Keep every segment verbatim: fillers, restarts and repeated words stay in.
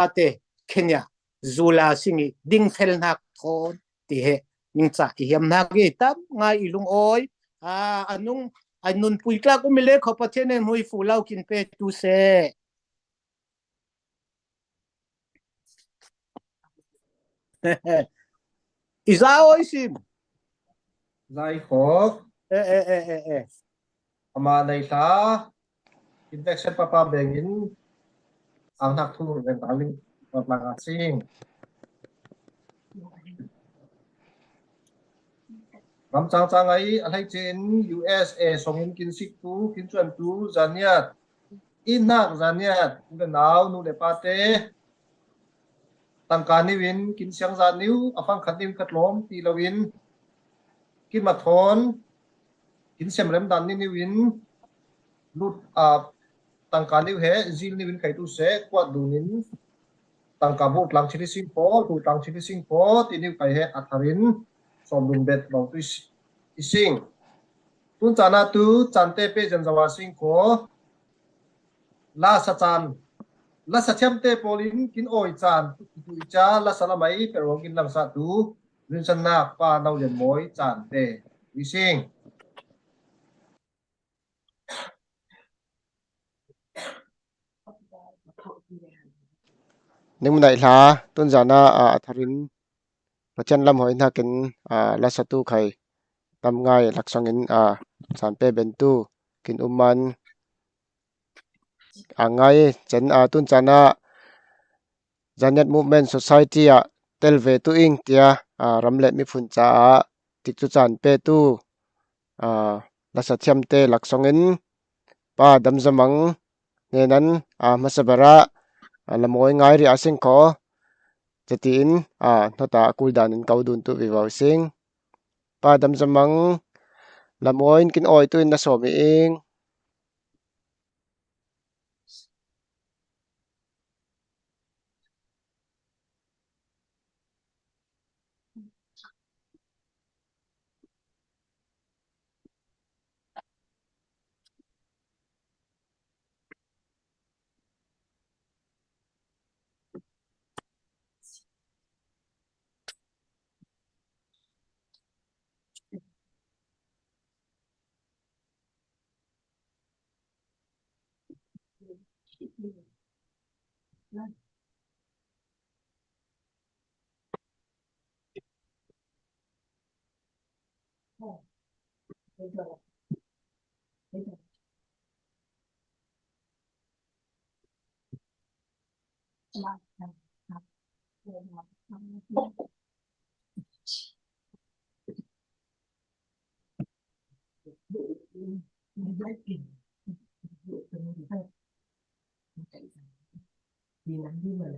pate khenia zula singi ding fel nak thon ti he ning cha i hiam nak i tam ngai i lung oi. A, anung a nun pui tlak umi le kho Pathian en hui fu lau kin pe tu se. I za oi sim. Zai khok. E, e, e, e, e. Ama nei hla. Infection papa bengin ang hnak thu reng kaling. Ram chang chang ai a hlei chin U S A songin kin sik tu, kin chuan tu, zaniat. I hnak zaniat, u le nau, nu le pate. Tangka niu in, kin siang zat niu, a fang khat niu khat lawm, ti lo in. Kin ma thawn, kin sem rem dan ni niu in. Lut, a, tangka niu he, zil niu in kai tu se, kuat dun in. Tangka bu tlang chili sing po, tu tlang chili sing po, ti niu kai he, a tharin, som dun bet, bau tu i s-, i sing. Tun chana tu, chante pe zen zawa sing ko. Lasa chan, lasa thiamte polin kin oi chan, tu i cha, lasa lamai, pero kin langsa tu, rinsan nak pa nau len moi chante. I sing. Ning munai hla, tun zana, a, a tharin, Pathian lam hoi hnakin, a, lasa tu khai, tam ngai laksangin, a, chan pe ben tu, kin um man, a ngai, chen, a, tun chana, Zaniat Movement Society ah tel ve tu ing tia, a, ram le miphun caah tikcu caan pe tu, a, lasa thiamte laksawng in Pa Dam Za Mang hnen an, a, hmasa ber ah, a, lamawi ngai rih a sing kho. Cati in, a, hnawt ah a kul dan in ko dun tu vivo sing. Pa Dam Za Mang, lamawi in kin awi tu in na sawm ing.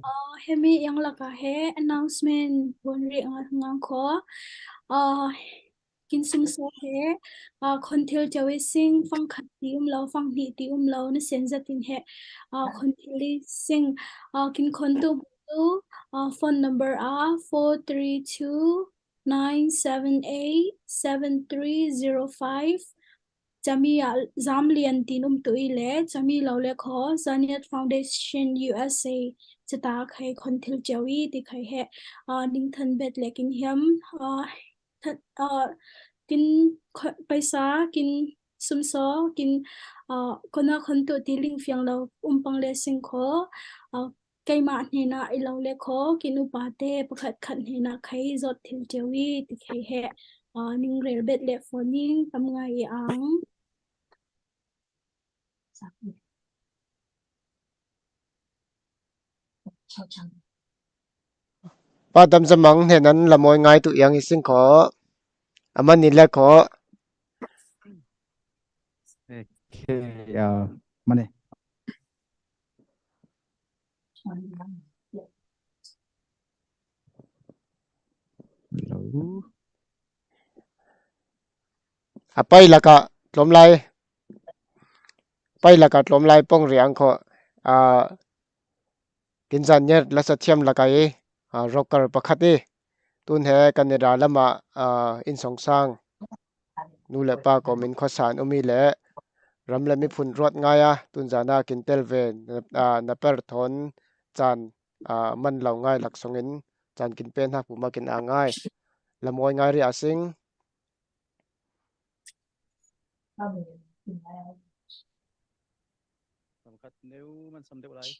Aw, hemi yang laka he announcement bon ri ang ngang kho. Aw, kin sumsaw he, aw, khonthil cio i sing, fang khat ti um lo, fang hnih ti um lo, na sen zat in he, aw, khonthil i sing, aw, kin khon tu, tu, aw, phone number a four three two nine seven eight seven three zero five. Cami ah Zamlian tin um tu i le, cami lo le kho, Zaniat Foundation U S A, cata khai khonthil cio i ti khai he, aw, ning than bet le kin hiam, aw, Aa, kin kho-, paisa, kin sumsaw, kin, aa, kona khon tu ti ling fiang lo um pang le sing kho, aa, keimah hnenah i lo le kho, kin upa te pakhat khat hnenah khai zot thil cio i ti khai he, aa, ning rel bet le phone ning tam ngai i ang. Pa Dam Za Mang hnen an lamawi ngai tu iang i sing kho. Amani le kho. Okay, uh, mani. Hello. A pai laka tlawm lai. Pai laka tlawm lai pawng riang kho. A, kin Zaniat lasa thiam laka i, a, rocker pakhat i. Tun he Canada lama, a, inn song sang. Nu le pa kawmin khuasa an um i le. Ram le miphun ruat ngai a. Tun zana kin tel ve, a, na per thawn caan ah, man lo ngai lak sungin, caan kin pen hak pu makin a ngai. Lam oi ngai ri a sing. Sam khat neu man sam deuh lai.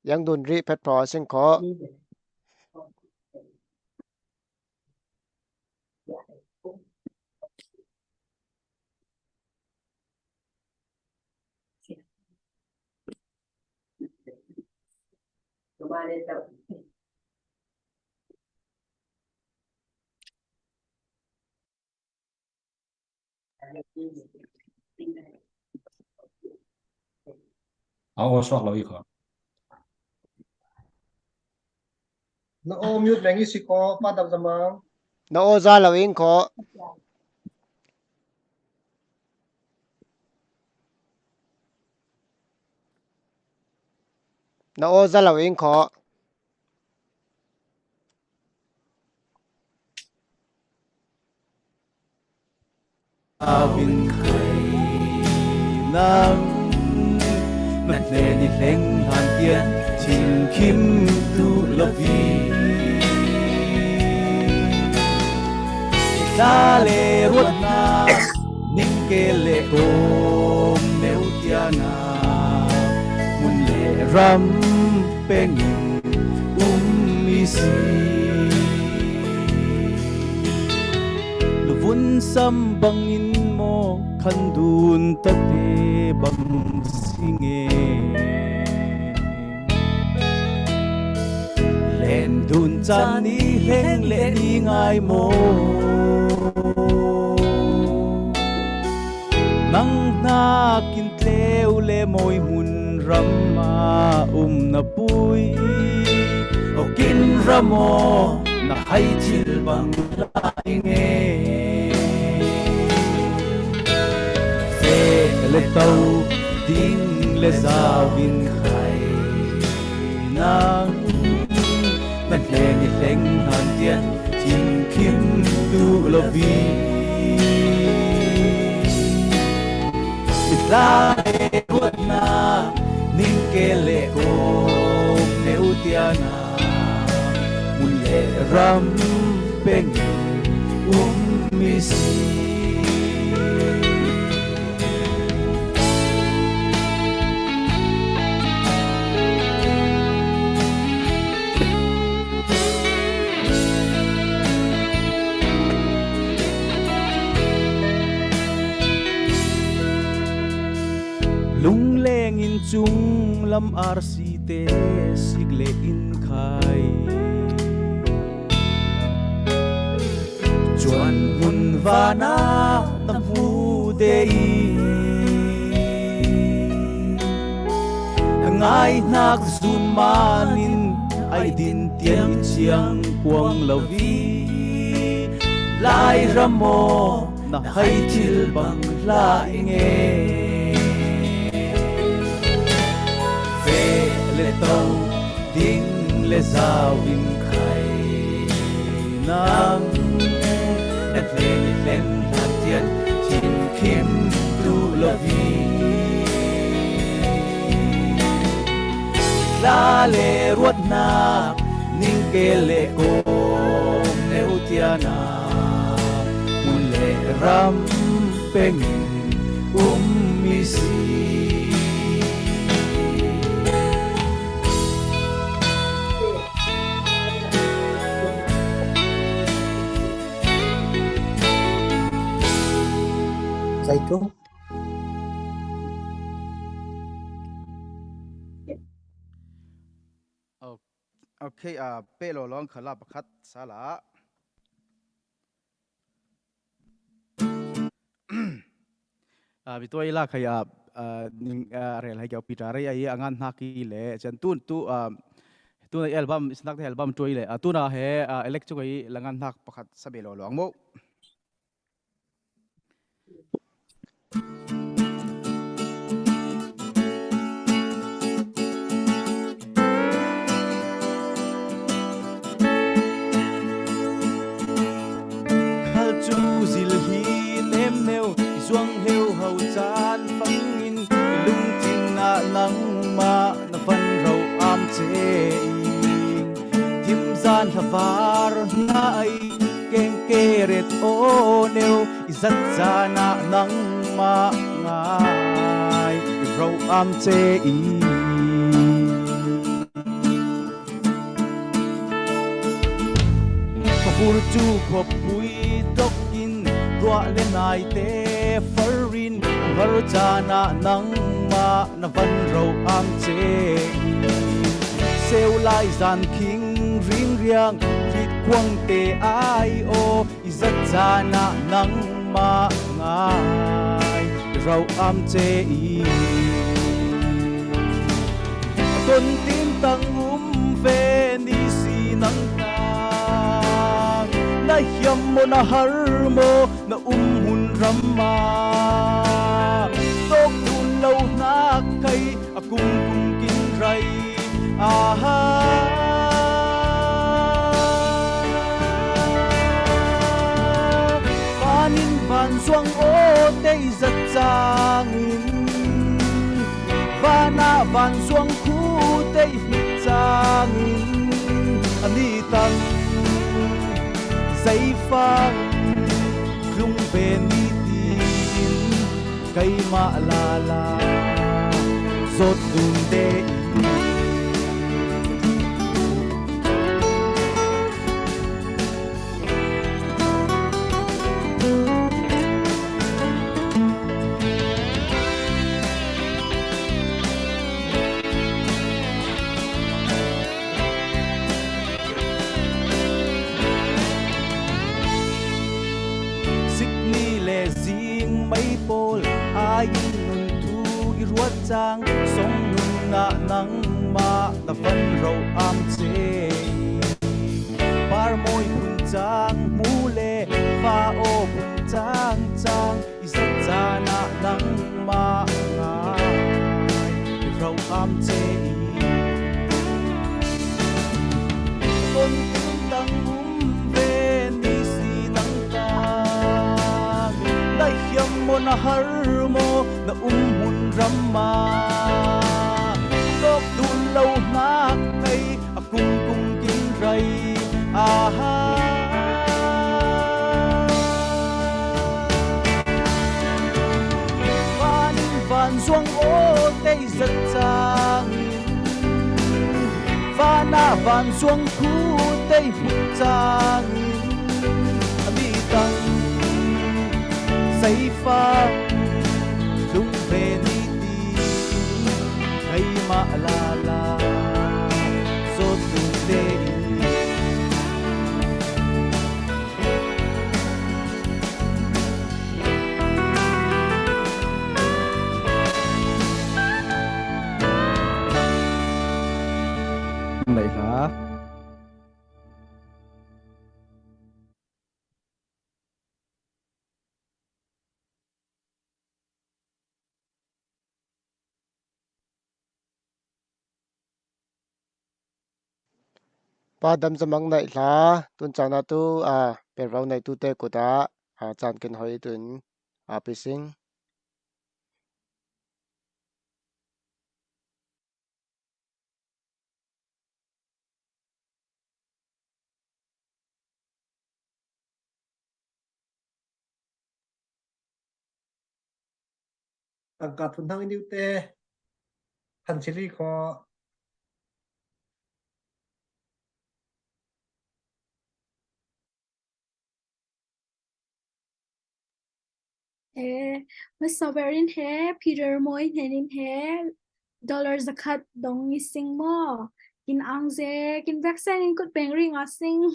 Yang dun rih phet pho sing kho. A aw suak lo i kho. Na aw mute meng i si kho, Pa Dam Zamang. Na aw za lo ing kho. Na aw za lo ing kho. Avin khai nang na hnen i hleng hlan tian thingkhim tu lo vi. Tla le ruatna ning ke le kawm neu tiana mun le ram pengin um i si. Luvun sam bangin maw khan dun tate bang si nge. Len dun chan i hleng le ni ngai maw. Nang hnakin tleu le mawi hmun rama um na pui. Okin ramaw na hai thil bang lai nge. Feh le to ding le zauvin khai nang na hnen i hleng hlan tian thingkhim tu lo vi. I tla le ruatna ning ke le kawm neu tiana mun le ram pengin um i si. Lungleng in cung lam arsite sik le in khai. Chuan hmun vana na hmu te i Ngaihnak zun manin ai din tiang ciang kuang lo vi. Lairam aw, na hai thil bang lai nge. Feh le to, ding le zau in khai nang. Na ve ni lem hlan tian thim khim duh lo vi. Tla le ruatnak ning ke le kawm neu tiana mun le ram pengin um mi si. Sai tu. Okay, ah, peh lawlawng khala pakhat sala. Ah, mi tuai la khai, ah, ah, ning, ah, rel hai keu Peter rei ai a ngan hnak i le, cian tun tu, ah, tun album, Isnak te album tuai le, ah, tuna he, ah, elek cu kai la ngan hnak pakhat sa be lawlawng mo. Khal cu zil hi nem neu, i zuang heu ho caan fangin, i lungthin ah nangmah na van ro am ce i, timzan hlavar hna ai keng ke ret aw neu, i zat caan ah nangmah ngai i ro am ce i. Ka vur cu khuapui dok in ruah le naite far in, har caan ah nangmah na van ro am ce i. Seu lai zan khing ringriang, rit kuang te ai aw, i zat caan ah nangmah ngai i ro am ce i. A ton tin tang um ve ni si nang ta, na hiam maw na har maw na um hmun ram ah, tawk dun lo hnak khai a kum kum kin rai. Aha. Van in van zuang aw te i zat cangin, van ah van zuang khu te i hmit cangin, a ni tang zeifang tlung ve ni tiin keimah lala zawt dun te i. Sik ni le zing mei pawl ai in nun tu i ruat cang, song nun ah nangmah na van ro am ce i. Par mawi phun cang hmu le fa aw phun cang cang, i zat caan ah nangmah ngai i ro am ce i. Ton tun tang um ve ni si nang ta, na hiam maw na har maw na um hmun ram ah, tawk dun lo hnak khai a kum kum kin rai. Aha. Van in van zuang aw te i zat cangin, van ah van zuang khu te i hmuh cangin, a mi tang zeifang tlung ve ni tiin keimah lala zawt dun te i. ta. Pa dam zamang naih hla, tun caan ah tu, a, pervo neihtute kut ah, a, caan kin hoi tun, a, pi sing. Tangka thun hang i niute, han chili kho. He, masaber in he, Peter Moi hnen in he, dollar zakhat dong i sing maw? Kin ang ze, kin veksen in kut beng ring a sing.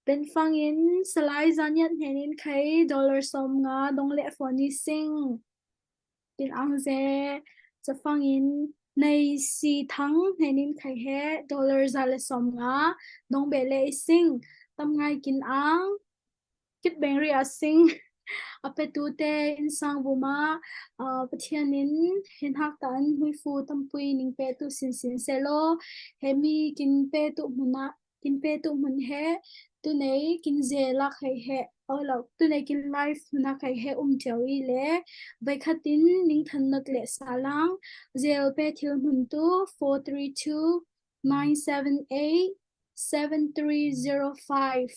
Benfang in Salai Zaniat hnen in khai dollar som nga dong le phone i sing. Kin ang ze, Zafang in Nei Si Thang hnen in khai he dollar za le som nga dong be le i sing. Tam ngai kin ang, kit beng ri a sing. A petute in sang vuma, a, Pathian in hin hak ta an hui fu tampui ning petu sin sin se lo. He mi kin petu hmuna, kin petu hmun he, tunei kin ze lak hei he, o lo, tunei kin live hmuna khai he um tiau i le, vaikhat in ning than not le sa lang, zel pe thil hmun tu four three two, nine seven eight, seven three zero five.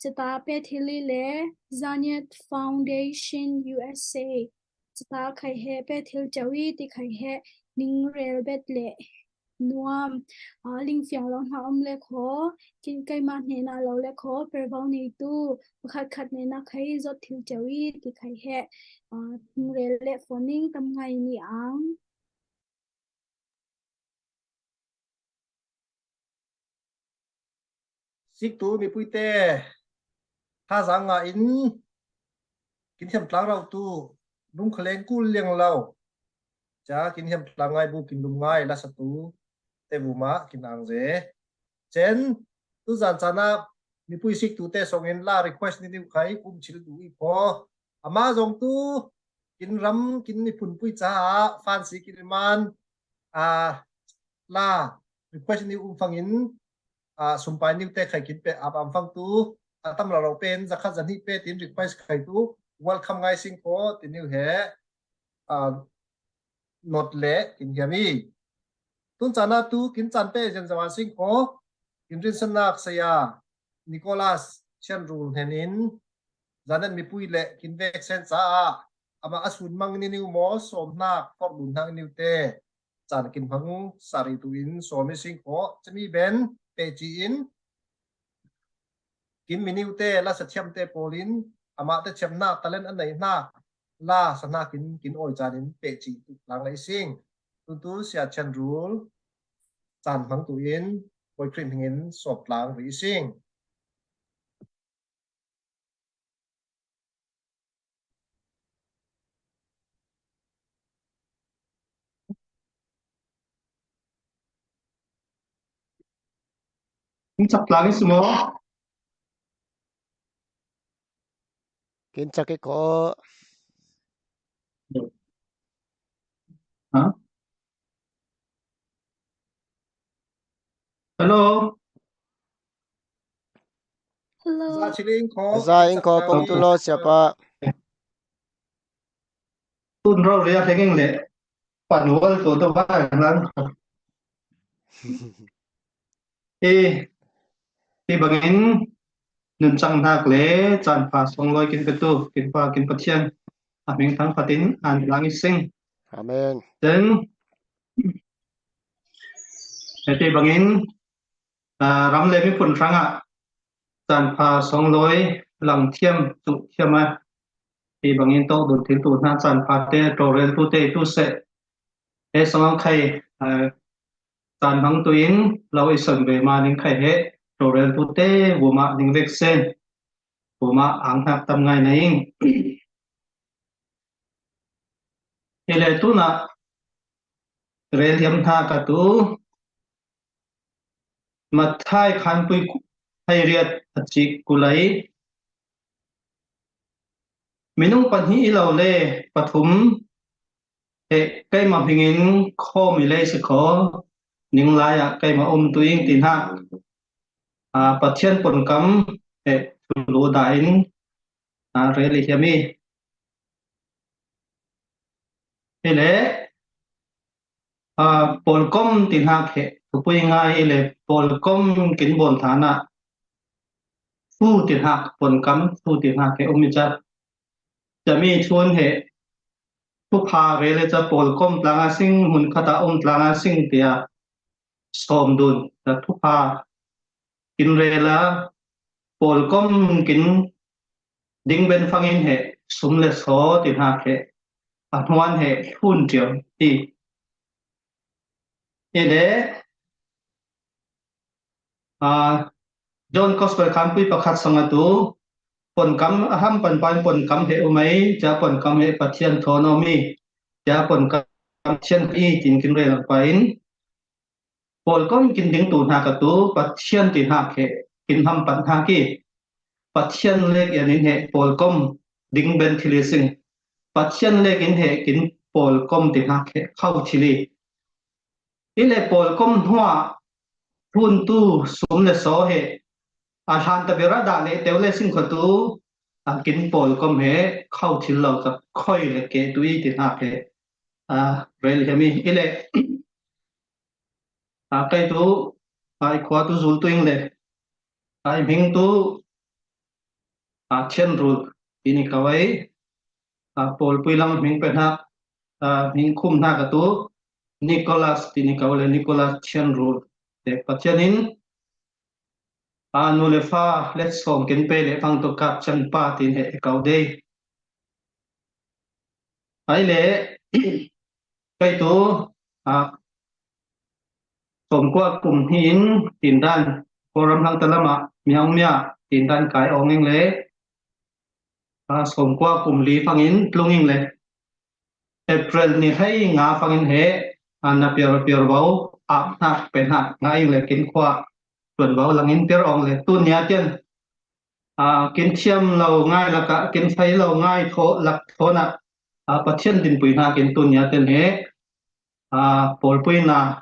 Chata pe thil i le, Zaniat Foundation U S A. Chata khai he pe thil tiau i ti khai he ning rel bet le nuam, a, ling fiang lo hna om le kho, kin keima hnena lo le kho, pervo neitu, pakhat khat hnena khai zot thil tiau i ti khai he, a, ning rel le phone ning tam ngai ni ang. Siktu mipuite, thazaang nga in kin hiam tlang rau tu, lungkhaleng kul liang lo. Ca kin hiam tlang ngai bu kin lum ngai la sa tu, te bu ma kin ang ze. Cen, tu zan cana mipui siktu te song in la request ni niu khai um chil du i pho. Ama zong tu, kin ram, kin miphun pui caah fancy kin man, a, la request ni um fangin, a, sumpai niu te khai kin pe ap am fang tu, a, tam lo lo pen, zakhat zan hi pe tin request khai tu, welcome ngai sing ko, ti niu he, a, not le kin hiam i. Tun cana tu kin can pe zen zawa sing ko, kin rinsannak saya Nicholas Chianrul hnen in, zanen mipui le kin vek sen caah, ama a sun mang ni niu maw, sawm hnak, forh dun hnak niu te, can kin hmang sari tu in sawm i sing ko, cami ben, pe ci in, kin mi niu te, la sa thiam te pawl in, amah te thiam hnak, talent an nei hnak, la sa hnak in, kin awi can in, pe ci tu lang lei sing. Tun tu sia Chianrul, can hmang tu in, Bawi Khrih hming in, sawm tlang ri sing. Kin cak tlang i si maw? Kin cak i ko. Ha? Hello. Hello. Za chili in ko. Za in ko, pom tu lo, siapa. Tun ro ria henging le. Pan wal tu tu ba lang. Eh, hi bangin nun cang hnak le caan pha song loi kin petu, kin pa, kin Pathian. A hming thang phatin an lang i sing. Amen. Then, heti bangin, ah, ram le miphun hrangah caan pha song loi lang thiam, tuh thiam a. Hi bangin tawk dun thil tu hna caan pha te rawrel tu te tu seh. He song khai, ah, caan hmang tu in lo i son ve ma ning khai he rawrel tu te vumah ning vek sen. Vumah ang hnak tam ngai na ing. Hi le tu na rel hiam hna ka tu. Mathai khanpui hai riat a cik kulai. Minung pahnih i lo le pathum he keima hmingin khawm i lei si kho, ning lai-ah keima um tu ing ti hnak, aa, Pathian ponkam he thulu dah in, aa, rel i hiam i. Hi le, aa, pawlkom ti hnak he thupui ngai i le, pawlkom kin bawn hlanah thu ti hnak, ponkam thu ti hnak he um i ca. Cami chun he thupha rel i ca, pawlkom tlanga sing, hmun khatah um tlanga sing tia sawm dun, ca thupha kin rel a, pawlkom kin ding ben fangin he sum le saw ti hnak he a hnuan he thlun ṭial hi. I le, aa, John Gospel khanpui pakhat song a tu, ponkam a ham pan pan ponkam he um ai, cia ponkam he Pathian thawn a um i, cia ponkam Pathian i tin kin rel ang pain, pawlkom kin ding tu hnak a tu, Pathian ti hnak he kin ham pan hnak i, Pathian lek in in he pawlkom ding ben thil i sing. Pathian lek in he kin pawlkom ti hnak he kho thil i. I le pawlkom hnuah thluntu sum le saw he a hlan ta bera dah le teu le sing kho tu, a kin pawlkom he kho thil lo ca khoi le ke tu i ti hnak he, aa, rel hiam i. I le, aa, kei tu, aa, i khua tu zul tu ing le, aa, i hming tu, aa, Thian Rul ti ni ko ai, aa, pawlpui lam hming pe hnak, aa, hming khum hnak a tu Nicholas ti ni ko le, Nicholas Thian Rul. Te Pathian in, aa, nu le fa le sawm kin pe le fang tu kap cang pa tin he e ko dei. Ai le, kei tu, aa, sawmkua kum hni in tindan, Kawlram hlangta lamah miang mia tindan kai awng ing le, aa, sawmkua kum li fangin tlung ing le, April ni hlei nga fangin he, aa, na piar piar bo, ap hnak pe hnak nga ing le kin khua tuan bo langin piar awng le, tun nia tian, aa, kin thiam lo ngai lakah, kin fei lo ngai thaw lak thawn ah, aa, Pathian dinpui hnakin tun nia tian he, aa, pawlpui na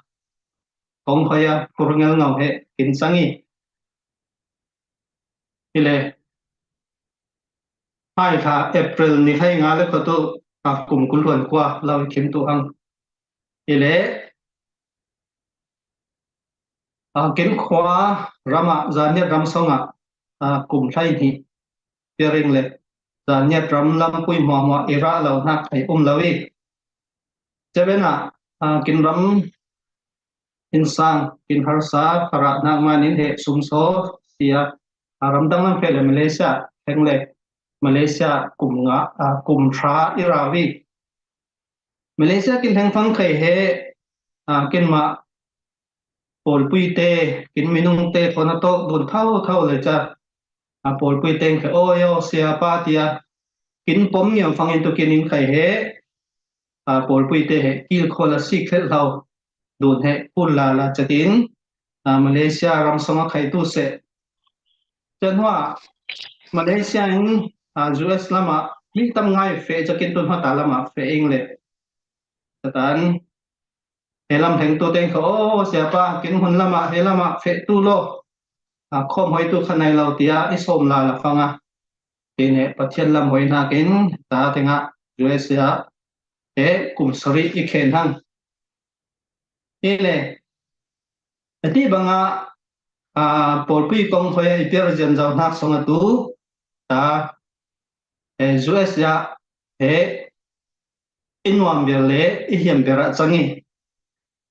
kong hoi a khur ngel ngau he kin cang i. Hi le, hai hla April ni hlei nga le kho tu, aa, kum kul hluan kua lo i thim tu ang. Hi le, aa, kin khua ramah Zaniat ram songah, aa, kum hlei hnih piaring le Zaniat ram lampui hmuahhmuah i rah lo hnak thei um lo i. Ceben ah, aa, kin ram in sang, kin harsa, kharah hnak man in he sumsaw sia, aa, ramdang lam feh le Malaysia heng le Malaysia kum nga, aa, kum hra i rau i. Malaysia kin heng fang khai he, aa, kin mah pawlpui te, kin minung te thawn a tawk dun tho tho le ca. Aa, pawlpui teng khe aw aw sia pa tia kin pom ngiam fangin tu kin in khai he, aa, pawlpui te he kil khawl a sik khelh hlau dun he phun la la catin, aa, Malaysia ram song a khai tu seh. Can hua Malaysia in, aa, U S lamah mi tam ngai feh cakin tun hua ta lamah feh ing le. Catan he lam heng tu teng kho, aw sia pa, kin hun lamah, he lamah feh tu lo. Aa, khawm hoi tu kha nai lo tia i sawm la la fang a. Tin he Pathian lam hoi hnakin ta tengah U S A he kum sarih i khen hang. Hi le, a ti bangah, aa, pawlpui kong hoi a i piar zian zau hnak song a tu, ta, he U S A he i nuam ber le i hiam ber ah cang i.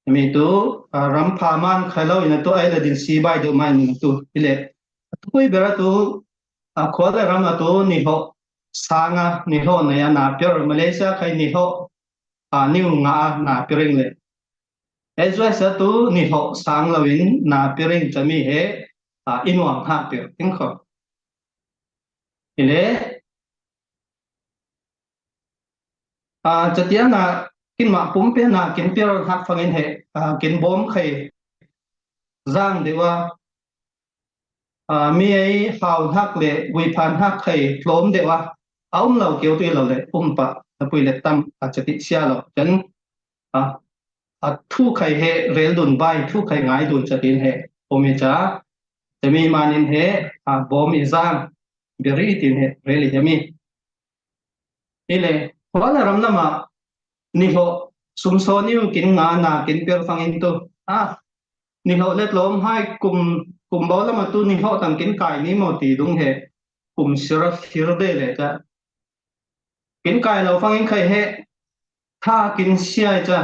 Mi tu, aa, ram pha man khai lo in a tu ai le din si bai deuh man in a tu. Hi le, a tu pui ber a tu, aa, khua le ram a tu ni hawh sang a, ni hawh nei a na piar, Malaysia khai ni hawh, aa, ni nga a na piaring le. He U S A tu ni hawh sang lo in na piaring cami he, aa, i nuam hna piar ting kho. Hi le, aa, catiang ah kin mah pumpian ah kin piar hnak fangin he, aa, kin bawm khai zang deuh a, a, mi ei hau hnak le guiphan hnak khai tlawm deuh a, a um lo keu tui lo le um pah, na pui le tam a cati sia lo. Cun, a, a thu khai he rel dun bai, thu khai ngai dun catin he um i ca, cami manin he, a, bawm i zang, beri tin he rel i hiam i. Hi le, khua le ram lamah nihlawh sumsaw niu kin nga na kin pial fangin tu, a, nihlawh le tlawm hai kum, kum bau lamah tu nihlawh tang kin kai ni maw ti dung he, kum sira thir de le ca. Kin kai lo fangin khai he, tha kin siai ca.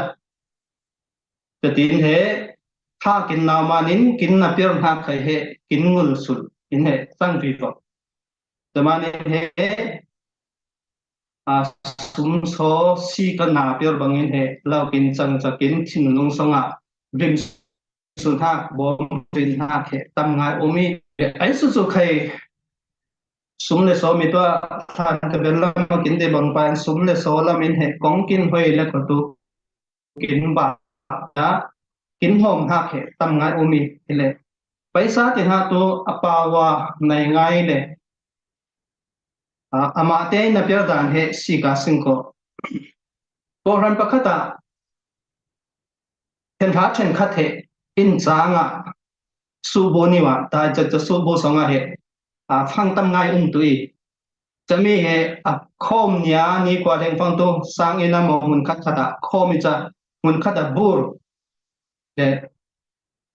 Catin he, tha kin nau manin kin na pial hnak khai he, kin ngul sul in he, sang pi fo. Camanin he, a, sumsaw si ka na pial bangin he, lau kin cang cakin thinlung songah vim sun hak, bawm rin hak he, tam ngai um i. Ai su su khai sum le saw mi tua, than ka bel lam kin de bang pan sum le saw lam in he, kong kin hoi le ko tu kin ba, a, kin hawm hak he, tam ngai um i. Hi le, paisa ti hna tu a pawa nai ngai le, a, amah te na pial dan he si ka sing ko. Kawhhran pakhat ah, then hra then khat he, inn cang ah, subu ni wa, tai ca ca subu song ah he, a, fang tam ngai um tu i. Cami he, a, khawm nia ni kua leng fang tu, sang inn a maw hmun khat khat ah, khawm i ca, hmun khat ah bur, le,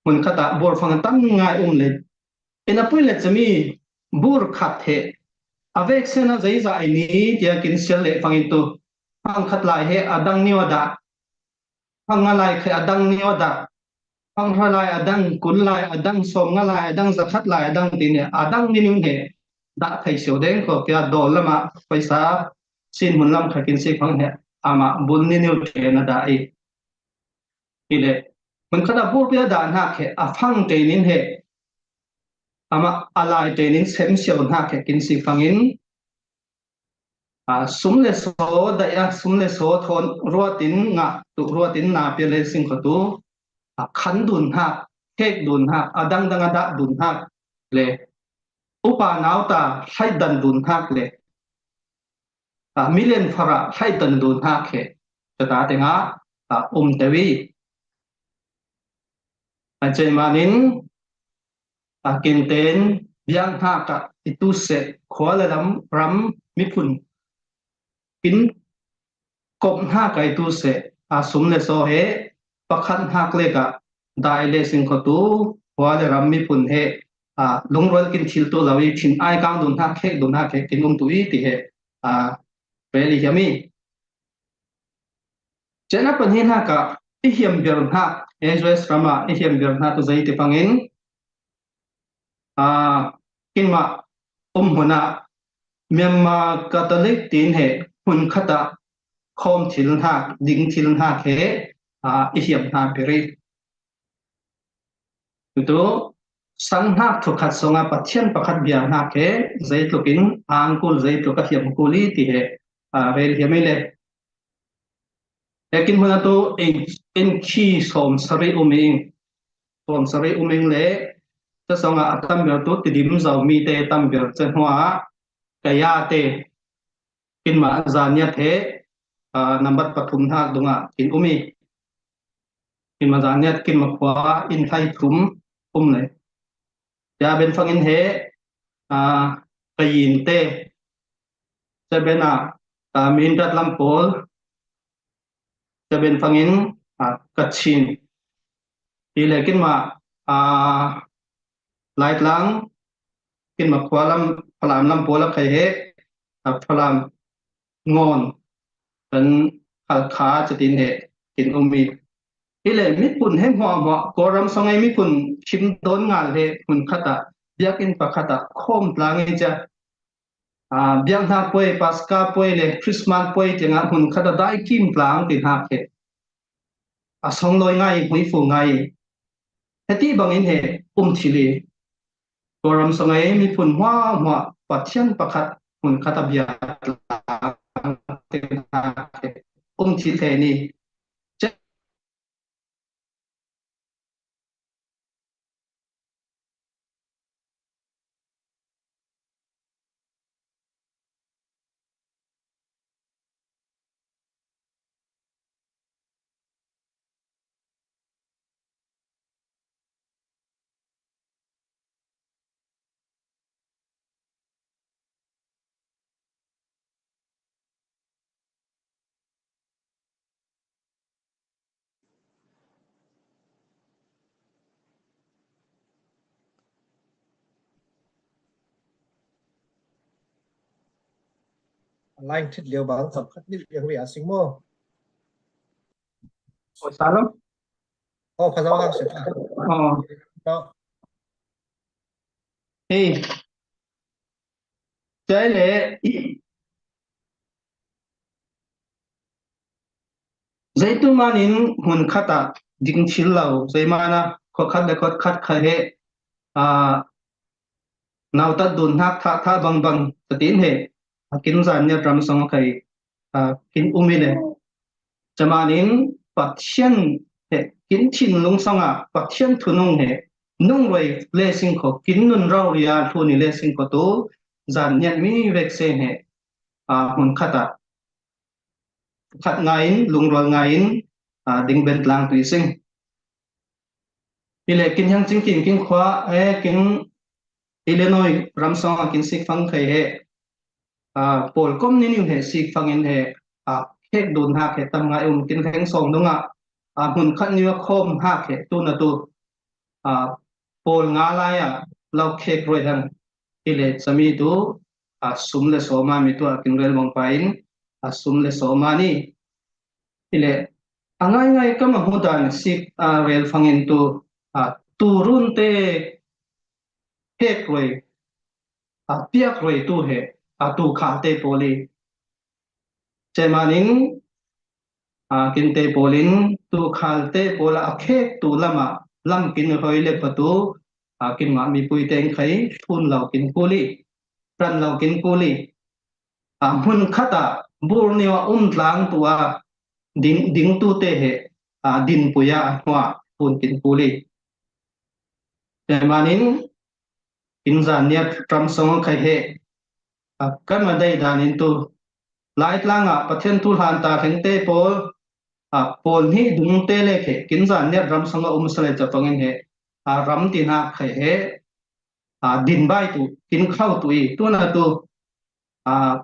hmun khat ah bur fang tam ngai um le. Inn a pui le cami bur khat he, a vek sen a zeizah i ni tia kin sial le fangin tu, fang khat lai he a dang ni wa dah, fang nga lai khe a dang ni wa dah, fang hra lai a dang, kun lai a dang, sawm nga lai a dang, zakhat lai a dang ti ne, a dang ni ni he, dah thei sio deng ko kia dawl lamah paisa sin hmun lam kha kin si fang he, amah bul ni ni u ṭhen a dah i. Hi le, hmun khat a bur pia dah hnak he, a fang ṭenin he, amah a lai ṭenin sem sio hnak he kin si fangin, a, sum le saw daih a, sum le saw thawn ruatin ngah tu, ruatin na pia le sing kho tu, a, khan dun hnak, khek dun hnak, a dangdang a dah dun hnak le, upa nauta hlaih dan dun hnak le, a, milian farah hlaih dan dun hnak he, ka ta tengah, a, um te i. A cei manin, a, kinten biak hnak ah i tu seh, khua le lam, ram, miphun kin kop hnak ah i tu seh, a, sum le saw he pakhat hnak le ka dai le sing kho tu, khua le ram miphun he, a, lungrual kin thil tu lo i, thin ai kang dun hnak, khek dun hnak he kin um tu i ti he, a, rel i hiam i. Cena pahnih hnak ah i hiam biar hnak, A U S ram ah i hiam biar hnak tu zei ti fangin, a, kinmah um hmun ah Myanmar Catholic tin he hmun khat ah khawm thil hnak, ding thil hnak he, a, i hiam hna biar i. Tutu, sang hnak thukhat songah Pathian pakhat bia hnak he, zeitluk in angkul, zeitluk a hiam kul i ti he, a, rel hiam i le. He kin hmun atu in, in khi sawm sarih um ing, sawm sarih um ing le, ca songah a tam biar tu Tidim Zomi te tam biar ca hnuah Kaya te, kinmah zaniat he, a, nambat pathum hnak dungah kin um i. Kinmah zaniat, kinmah khua in hlai thum um le. Tia ben fangin he, a, Kayin te, ca ben ah, a, Mindat lam pawl, ca ben fangin, a, Kachin. Hi le kinmah, a, Laitlang, kinmah khua lam, Falam lam pawl a khai he, a, Falam ngawn, kan Halkha catin he kin um i. Hi le miphun he hmuahhmuah, Kawlram song ei miphun khim dawn ngal he hmun khat ah, biakinn pakhat ah khawm tlang i cia. A, biak hnak puai, Paska puai le Christmas puai tiangah hmun khat ah dai kim tlang ti hnak he. A songlawi ngai, hmuifu ngai. Heti bangin he um thil i. Kawlram song ei miphun hmuahhmuah Pathian pakhat hmun khat a bia tlang te hna he um thil he ni. Line thit lio bang sam khat ni yang wi a sing mo. O salom. O pha zau hang se ta. O. Hey. Chai le. Zeitu manin hun khat a ding thil lo, zei mana khua khat le khua khat kha he, a, nautat dun hnak thah thah bang bang tatin he, a kin zan niat ram song khai, a, kin um i le. Camanin Pathian he, kin thinlung song a Pathian thunung he, nung roi le sing kho, kin nun rau ria hlun i le sing kho tu, zan niat mi vek se he, a, hun khat a khat ngaiin, lungrual ngaiin, a, ding ben tlang tu i sing. I le kin hiang cing kin kin khua, e, kin Illinois ram song a kin sik fang khai he, a, pawl kom ni niu he sik fang in he, a, khek dun hak he tam ngai um kin hleng song nung a, a, hun khat niu a khom hak he tu na tu, a, pawl nga lai a, lau khek roi hang. I le cami tu, a, sum le soma mi tu a kin rel bang pa in, a, sum le soma ni. I le, a ngai ngai kam a hu dan sik, a, rel fang in tu, a, tu run te hek roi, a, piak roi tu he, a, tu khal te pawl i. Cemanin, a, kin te pawl in, tu khal te pawl a khek tu lam a, lam kin roi le pa tu, a, kin ma mi pui teng khai, thun lau kin kuli, ran lau kin kuli. A, hmun khat a bur niu a um tlang tu a ding, ding tu te he, a, din pui a, a hua, hun kin kuli. Cemanin, kin zan niat ram song khai he, a, kan ma dei dan in tu, lai tlang a Pathian thu hlan ta kheng te pawl, a, pawl ni dung te le khe, kin zan niat ram song a um sa le ca fang in he, a, ram ti hak khai he, a, din bai tu, kin khau tu i, tu na tu, a,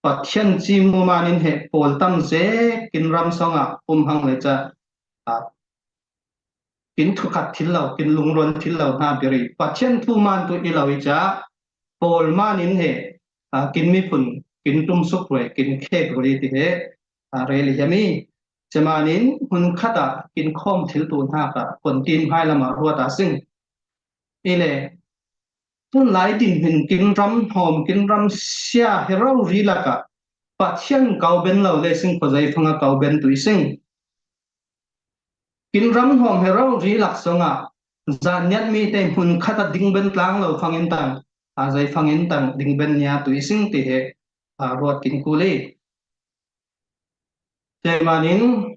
Pathian ci mu manin he pawl tam ze kin ram song a um hang le ca, a, kin thukhat thil lo, kin lungrual thil lo hna biri. Pathian thu man tu i lo i ca, pawl manin he, a, kin miphun, kin tum suk roi, kin khek roi ti he, a, rel i hiam i. Cemanin hun khat a kin khom thil tu hna ka, kon tin hai lam a ruat a sing. I le, tun lai din hin kin ram hom, kin ram sia, he rau ri lak a, Pathian kau ben lo le sing kho zei fang a kau ben tu i sing. Kin ram hom he rau ri lak song a, zan niat mi te hmun khat a ding ben tlang lo fang in tang, a zei fang in tang, ding ben nia tu i sing ti he, a, ruat kin kuli. Cemanin,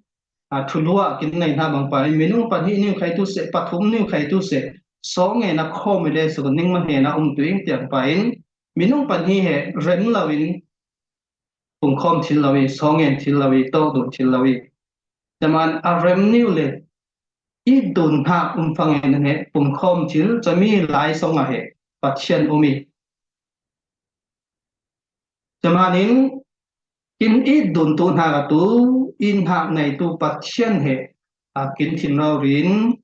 a, thulu a kin nei hna bang pa in, minung pahnih niu khai tu se, pathum niu khai tu se, song ngen a khom i le suk ning ma he na um tu ing tiang pa in, minung pahnih he rem lo in, pumkhom thil lo i, song ngen thil lo i, tawk dun thil lo i. Ceman a rem niu le, i dun hna um fang in he, pumkhom thil, cami lai song a he, Pathian um i. Cemanin, kin i dun tu hna ka tu, i hnak nei tu Pathian he, a kin thin rau rin,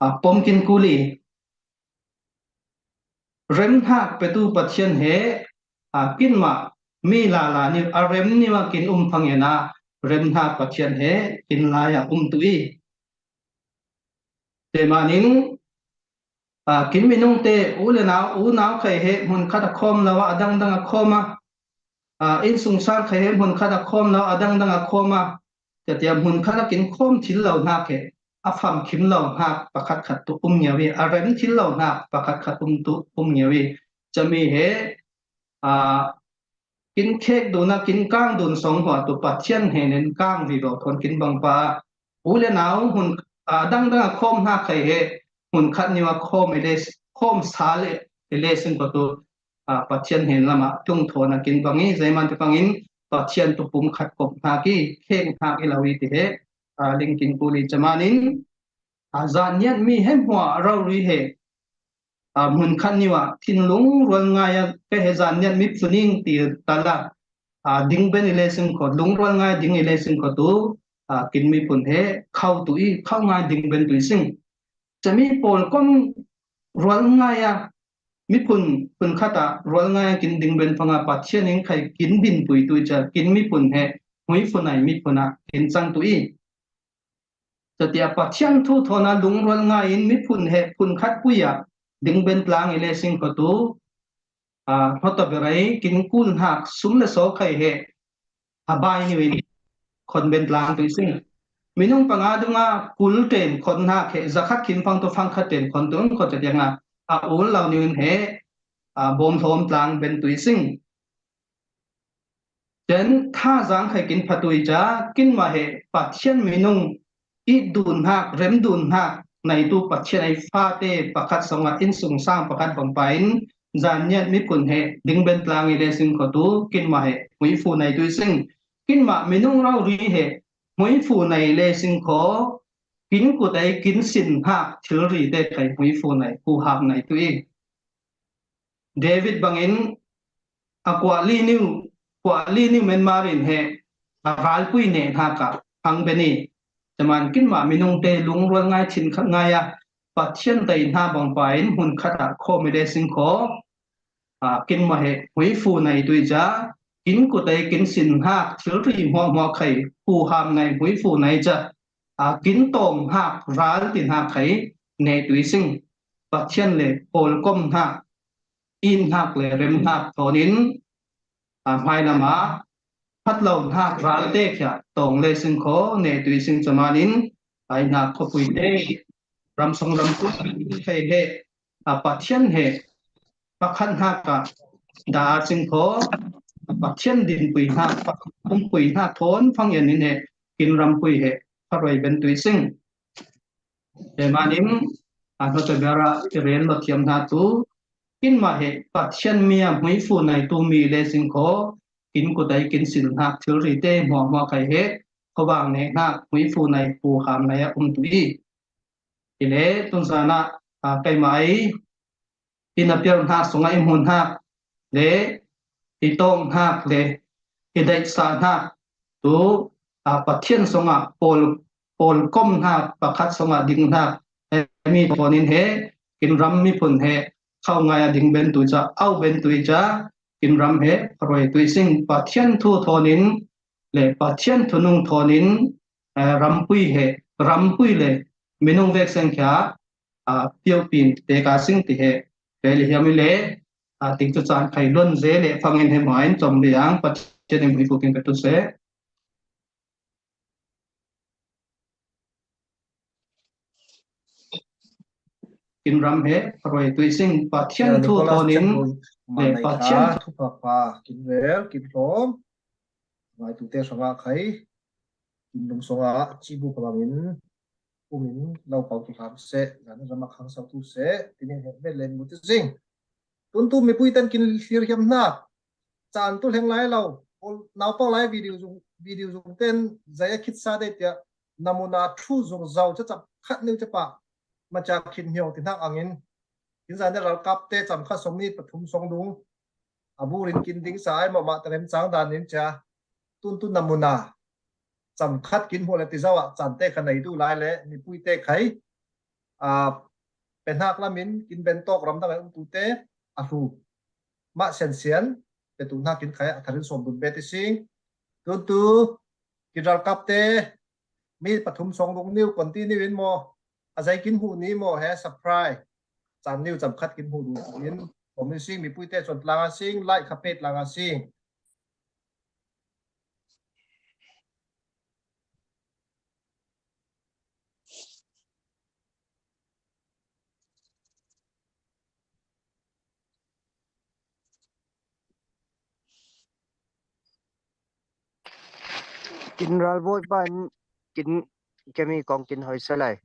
a pom kin kuli. Rem hnak pe tu Pathian he, a kin ma mi lala niu, a rem niu a kin um fang in a, rem hnak Pathian he, kin lai a um tu i. Cemanin, a, kin minung te, u le nau, u nau khai he, hmun khat a khom lo a, a dangdang a khom a, a, inn sung sang khai he, hmun khat a khom lo a, a dangdang a khom a, tia tia hmun khat a kin khom thil lo hnak he, a fam khim lo hnak pakhat khat tu um ngiau i, a rem thil lo hnak pakhat khat um tu um ngiau i, cami he, a, kin khek dun a, kin kang dun song hua tu Pathian he nen kang vivo thon kin bang pa. U le nau hmun, a, dangdang a khom hna khai he, hmun khat niu a khom i le, khom sa le, i le sing ko tu, a, Pathian he lam a tung thon a kin bang i, zeiman ti bang in Pathian tu pum khat kop hna ki, khek hna ki lo i ti he, a, ling kin kuli cemanin, a, zan niat mi he hmua rau ri he, a, hmun khat niu a, thinlung rual ngai a, ka he zan niat mi phuning ti tala, a, ding ben i le sing kho, lungrual ngai ding i le sing kho tu, a, kin mi phun he, khau tu i, khau ngai ding ben tu i sing. Cami pawl kom rual ngai a, miphun phun khat ah rual ngai kin ding ben phang a Pathian in khai kin dinpui tu i cia kin miphun he hmuifu nai miphun ah kin cang tu i. Cia tia Pathian thu thawn a lungrual ngai in miphun he phun khat pui ah ding ben tlang i le sing kho tu, a, hmawtaw berai kin kun hnak sum le saw khai he a bai niu in khon ben tlang tu i sing. Minung panga dung a kul ten khon hnak he zakhat khin phang tu phang khat ten khon tu in kho cia tiang a, a ul lau niu in he, a, bawm hlawm tlang ben tu i sing. Cen thazaang khai kin phatui ca, kinmah he Pathian minung i dun hnak, rem dun hnak, naitu Pathian ei fate pakhat song ah innsungsang pakhat bang pa in, zan niat miphun he ding ben tlang i le sing kho tu, kinmah he hmuifu nai tu i sing. Kinmah minung rau ri he hmuifu nai le sing kho, kin kut ei kin sin hnak thilri te khai hmuifu nai, huham nai tu i. David bangin a kuali niu, kuali niu menmar in he a ralpui ne hnak ah hang ben i. Caman kinmah minung te lungrual ngai thin khat ngai a Pathian tei hna bang pa in hmun khat ah khawm i le sing kho. A, kinmah he hmuifu nai tu i ca, kin kut ei kin sin hnak thilri hmuahhmuah khai huham nai hmuifu nai ca, a, kin tawm hnak ral ti hnak khai ne tu i sing. Pathian le pawlkom hnak, in hnak le rem hnak thawn in, a, hmailam a phatlo hnak ral te khia tawng le sing kho ne tu i sing caman in, ai hnak khawpui te, ramsong ramsung khai he, a, Pathian he pakhat hnak ah da a sing kho, Pathian dinpui hnak, Pathian pumpui hnak thawn phang in he kin rampui he kharoi ben tu i sing. Te manin, a, hmawtaw bera i rel lo thiam hna tu, kinmah he Pathian mi a hmuifu nai tu mi le sing kho, kin kut ei kin sin hnak thilri te hmuahhmuah khai he, khuavang ne hnak hmuifu nai huham nai a um tu i. I le tunzan ah, a, keimah ei, i na piar hnak sungah i hmu hnak le i tawng hnak le i daihsa hnak tu, a, Pathian sungah pawl, pawlkom hnak pakhat sungah ding hnak he mi thawn in he kin ram miphun he khau ngai a ding ben tu i ca, au ben tu i ca, kin ram he kharoi tu i sing. Pathian thu thawn in le Pathian thunung thawn in, eh, rampui he, rampui le minung vek seng khia, a, piopin te ka sing ti he, te le hiam i le, a, ting cu caan khai luan ze le fangin he hmain com liang Pathian in hmuifu kin ka tu seh. Kin ram he, roi tu i sing, Pathian thu thawn in, le Pathian thu pha pha, kin rel, kin hlawm, ngai tu te hrangah khai, kin lungsong ah, cibu ka bangin, um in lo pau tu hram seh, zan ram a khang sau tu seh, tinin he met len mu ti zing. Tun tu mipui ten kin hlir hiam hna. Caan tu hleng lai lo. Naupang lai video zung, video zung ten zai a khit sa dei tiah namuna thu zung zau cacap khat niu capa maca khin hio ti hnak angin. Kin zan ralkap te cam khat song ni pathum song dung. A burin kin ding sa ai mawh mah ta rem cang dan in cia. Tun tu namuna cam khat kin hmuh le ti zau ah caan te kha nei duh lai le mipui te khai, aa, pe hnak lam in kin ben tawk ram dang ai um tu te a hlu mah siansian pe tu hnak kin khai a thar in sawm dun bet i sing. Tun tu kin ralkap te mi pathum song dung niu kon ti niu in maw a zei kin hmuh ni maw he surprise caan niu cam khat kin hmuh duh in sawm i sing mipui te cuan tlang a sing lai kha pet lang a sing. Kin ralbawi pa in kin kemi kong kin hoi sa lai.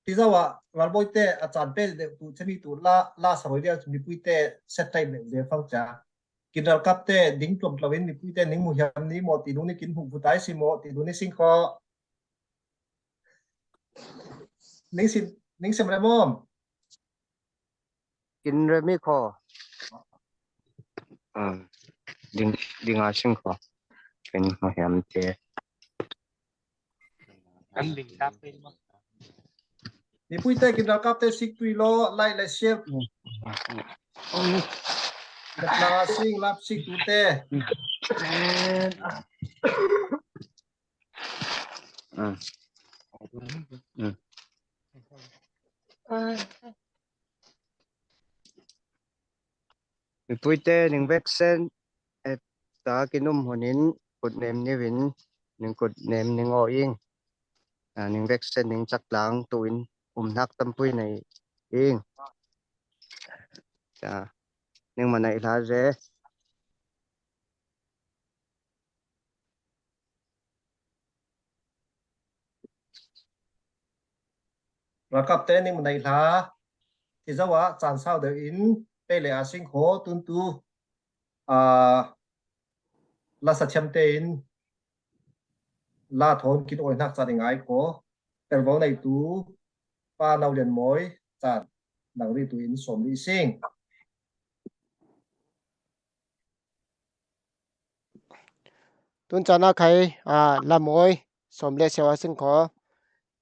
Ti zau ah ralbawi te a caan pe deuh tu chani tu la, la saroi deuh mipui te set tai deuh deuh fang cia. Kin ralkap te ding tuam tlo in mipui te ning mu hiam ni maw ti nu ni kin hmuh bu tai si maw ti nu ni sing kho. Ning sim, ning sim rem om. Kin rem i kho. Ah, ding, ding a sing kho. Kin hmu hiam te. Mipuite kin ralkapte sik tui lo, like le share. Lepla sing lap sik tute. Mipuite ning veksen, eh, ta kin um hunin kut nem niwin, ning kut nem ning aw ing. Ah, ning veksen ning chak tlang tuin um hnak tampui nei ing. Cha, ning manai hla ze. Ralkapte ning manai hla. Ti zo ah caan sau deuh in pei le a sing kho tuntu, ah, la sa thiamte in la thawn kin awi hnak caan i ngai kho. Telvo neitu Pa Nau Lian Mawi caan nang ri tu in sawm li sing. Tun caan ah khai, ah, Lamawi sawm le siau a sing kho.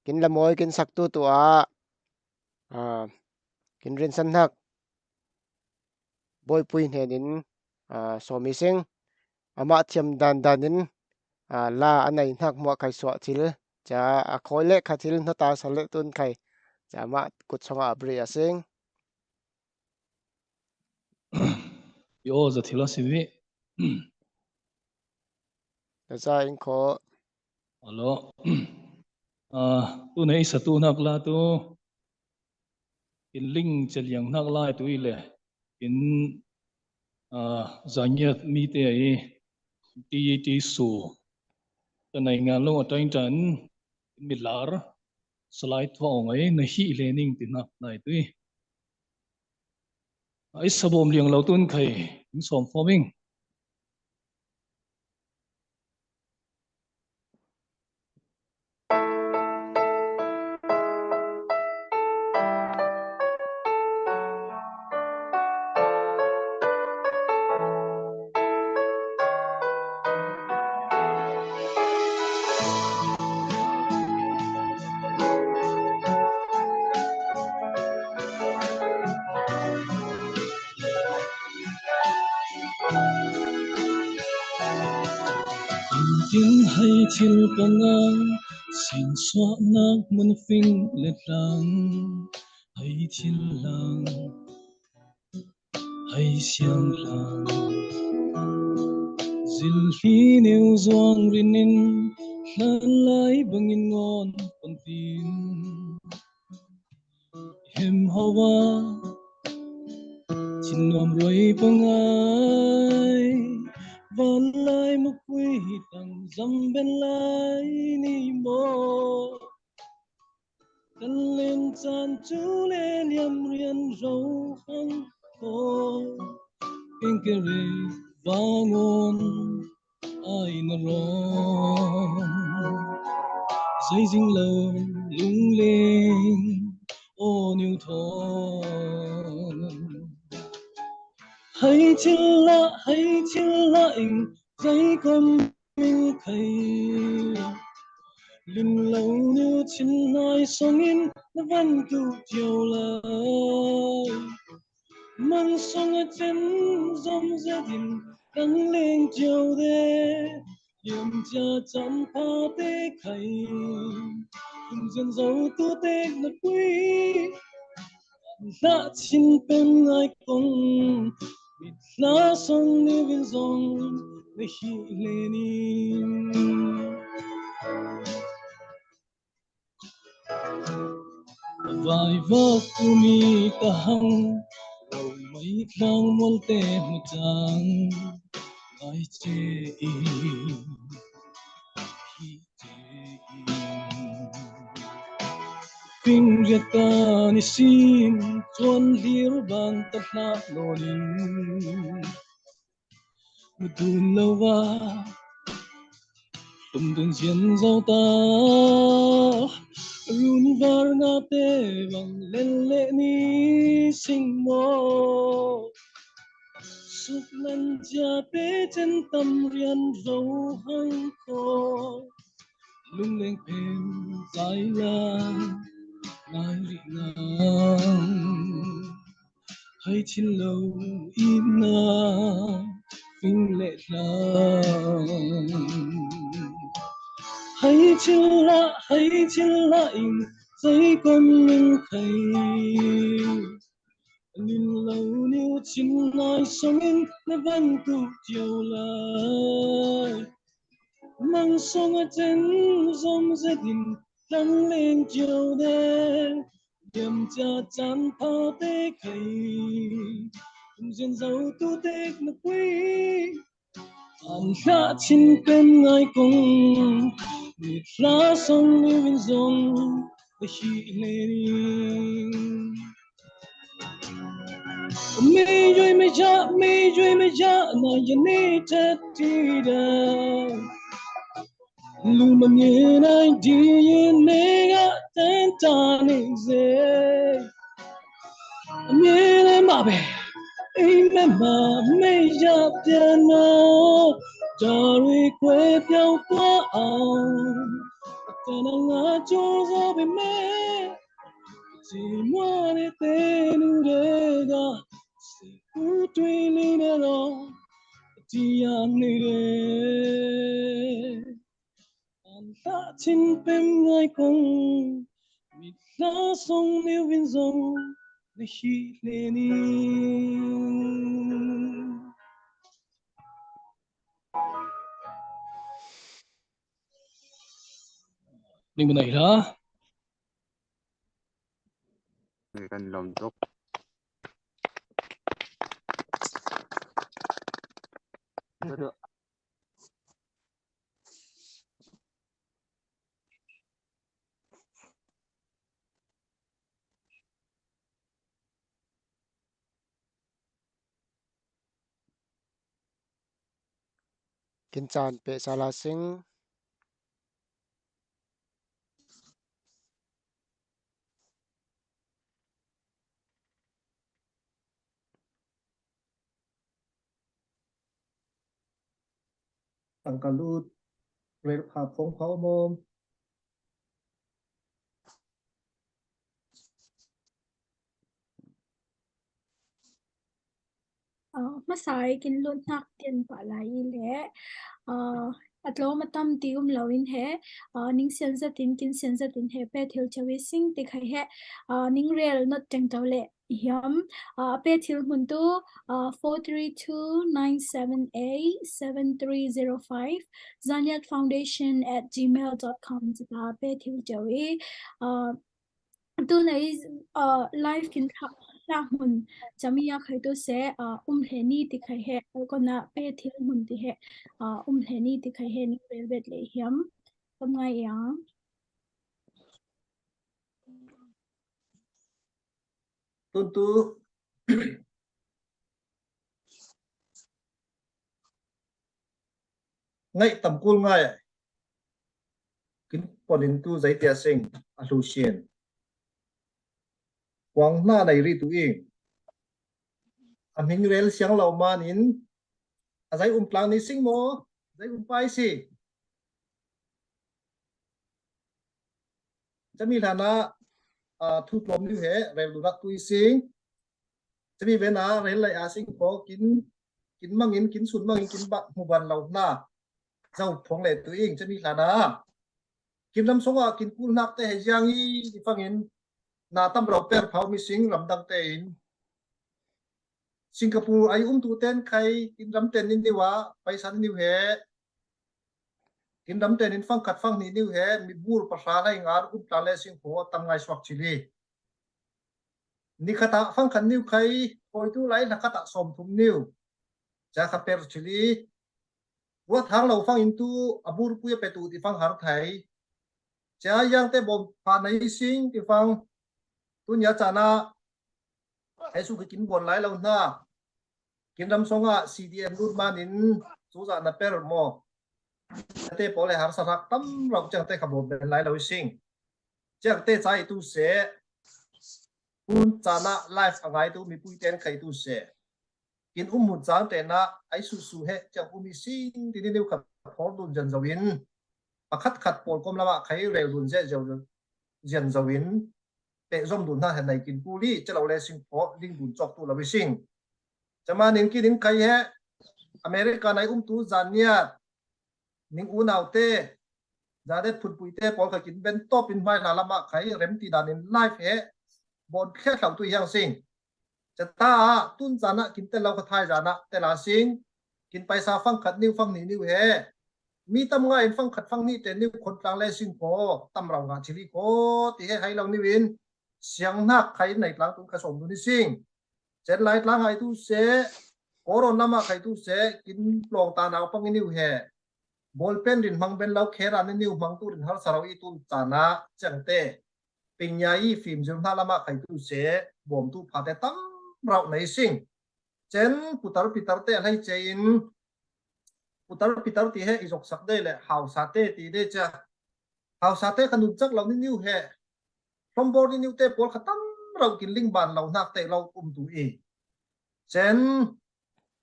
Kin Lamawi kin saktu tu ah, ah, kin rinsan hnak Bawipui hnen in, ah, sawm i sing. Amah thiam dan dan in, ah, la a nei hnak muah khai suah thil. Cha a khawi le kha thil hnata sa le tun khai. Cha amah kut song ah a bri a sing. Yo, za thil a si vi. Na za in kho. Alo. Ah, tu nei sa tu nak la tu. Kin ling chaliang hnak lai tu i le, kin, ah, zangiat mi te i ti, ti su. Ka nai ngan lo a tain tan, kin milar, salai thua ong ai, na hi le ning ti hnak lai tu i. A i sabawm liang lo tun khai, in sawm fawm ing. Tin hei thil panga, sin suahnak mun fing le tlang, hei thil lang, hei siang lang. Zil hi neu zuang rinin, hlan lai bangin ngawn pon tin. Hem hawa, chin nuam roi pangai, van lai mukui hi tang zam ben lai ni maw. Kan len caan cu le liam rian zo hang ko. Keng kere vangon ai na rom. Zeizing lo lungling aw niu thawn. Hei thil lah, hei thil lah ing, zei kom ing khai. Lim lo niu chin hnai song in na van tu cio lai. Man song a cen zom zet in kan leng cio de. Liam cia caan pha te khai. Kum zian zo tu te na pui. Hlah chin pen ngai kong. Mit hla song ni vin zong na hi le ni. Vai vok umi ta hang, lo mai tlang mual te mu tang, ai che i, hi che i. Ping riat ka ni sin, chuan hlir bang ta hlah lo ning. Mudun lo va, tumdun zian zo ta, run var nga te bang lel le ni sing maw. Suk nan cia te cen tam rian zo hang ko. Lungleng pen zai la ngai rih ngang. Hai chin lo i na fing le hlang. Hai chin la, hai chin la in zai kon min khai. Nin lo niu chin nai song in na van tu tiau lai. Mang song a chen zom zedin tan len tiau de. Diam cha chan pha te khai. Kum zin zau tu tek na pui. An hla chin pen ngai kong. Mit hla song niu in zong. Ka hi le ni. Mei yoi mei ja, mei yoi mei ja, na ya ni ta ti da. Lu ma ni nai di ye ne ga ten ta ni ze. Mei le ma be, ei me ma, mei ya pia na. Dari kwe piao kwa au. Tena nga jo za be me. Ti mwa ne te nu de ga. Si ku tui li ne lo. Ti ya ni de. An ta chin pem ngai kong. Mit la song niu vin zong. Ni hi le ni. Ning bu nai la. Kan lom tuk. Kin caan peh sala sing. Tangka lut rel pha phong pha om om. Aa, hmasa i kin lut hnak tian pah lai i le, aa, a tlawm a tam ti um lo in he, aa, ning sian zat in, kin sian zat in he pe thil cheu i sing ti khai he, aa, ning rel not teng to le i hiam, aa, a pe thil hmun tu, aa, four three two nine seven eight seven three zero five, zaniat foundation at gmail dot com, zata pe thil cheu i, aa, Tuna i, aa, live kin thla, thla hmun chami a khai tu se, aa, um hle ni ti khai he, kona pe thil hmun ti he, aa, um hle ni ti khai he, ning rel bet le hiam. Kam ngai ya. Tun tu. Ngai tam kul ngai. Kin pon in tu zai tia sing a hlu sien. Kuang hna nai ri tu i. A hming rel siang lo man in. A zai um tlang ni sing mo. Zai um pai si. Chami hlana, aa, thu tlawm niu he, rel dunak tu i sing. Chami vena, rel lai a sing ko, kin, kin mangin, kin sun mangin, kin bat hmu ban lo hna. Zau phong le tu ing, chami hlana. Kin ram songa, kin kul nak te he ziang i, i fangin. Na tam rau per phau mi sing, ram dang te in. Singapore ai um tu ten khai, kin ram ten in niu a, paisa niu he. Kin ram ten in fang khat fang ni niu he, mi bur pahra lai ngar um tla le sing ko tam ngai suak chili. Ni khata fang khat niu khai, koi tu lai na khata som thum niu. Cha kha per chili. Wa thang lo fang in tu, a bur pui a pe tu ti fang har thai. Cha yang te bom pha nai sing ti fang. Tu nia cha na, Jesu ki kin bon lai lo hna. Kin ram songa C D M lut man in, tu za na per mo. Te pole har sa rak tam rau chang te kha bom ben lai lo sing. Chang te chai tu se. Tun chana life a ngai tu mi pui ten khai tu se. Kin um mun chang te na ai su su he chang um i sing ti ni neu kha phor dun jan zo in. pakhat khat pawlkom lamah khai rel dun zia zia zian zo in pehzom dun hna he nei kin kul i, celo le sing phaw ling dun cawk tu lo i sing. Camanin kinin khai he America nai umtu Zaniat ning unaute, Zadet phunpuite pawl kha kin ben tawp in hmai hna lamah khai rem ti dan in live he bon thliat hlau tu hiang sing. Cata ah tun zan ah kin tel lo kha thai zan ah tel a sing. Kin paisa fang khat niu fang ni niu he mi tam nga in fang khat fang ni te niu khon tlang le sing ko tam rau nga chili ko ti he hai lo niu in siang hnak khai in nei tlang tun kha sawm dun i sing. Cen lai tlang hai tu se, koron lamah khai tu se kin tlawng ta nau pang i niu he. Bawlpen rin hmang ben lo kheran i niu hmang tu rin har sa rau i tun cana ciangte pingnya i fim zir hna lamah khai tu se bawm tu phate tam rau nei sing. Cen putar pitar te a hlei ce in putar pitar ti he i zoksak dei le hausa te ti dei cia. Hausa te kha nun cak lo ni niu he. Hlombor ni niu te pawl kha tam rau kin ling ban lo hnak te lo um tu i. Cen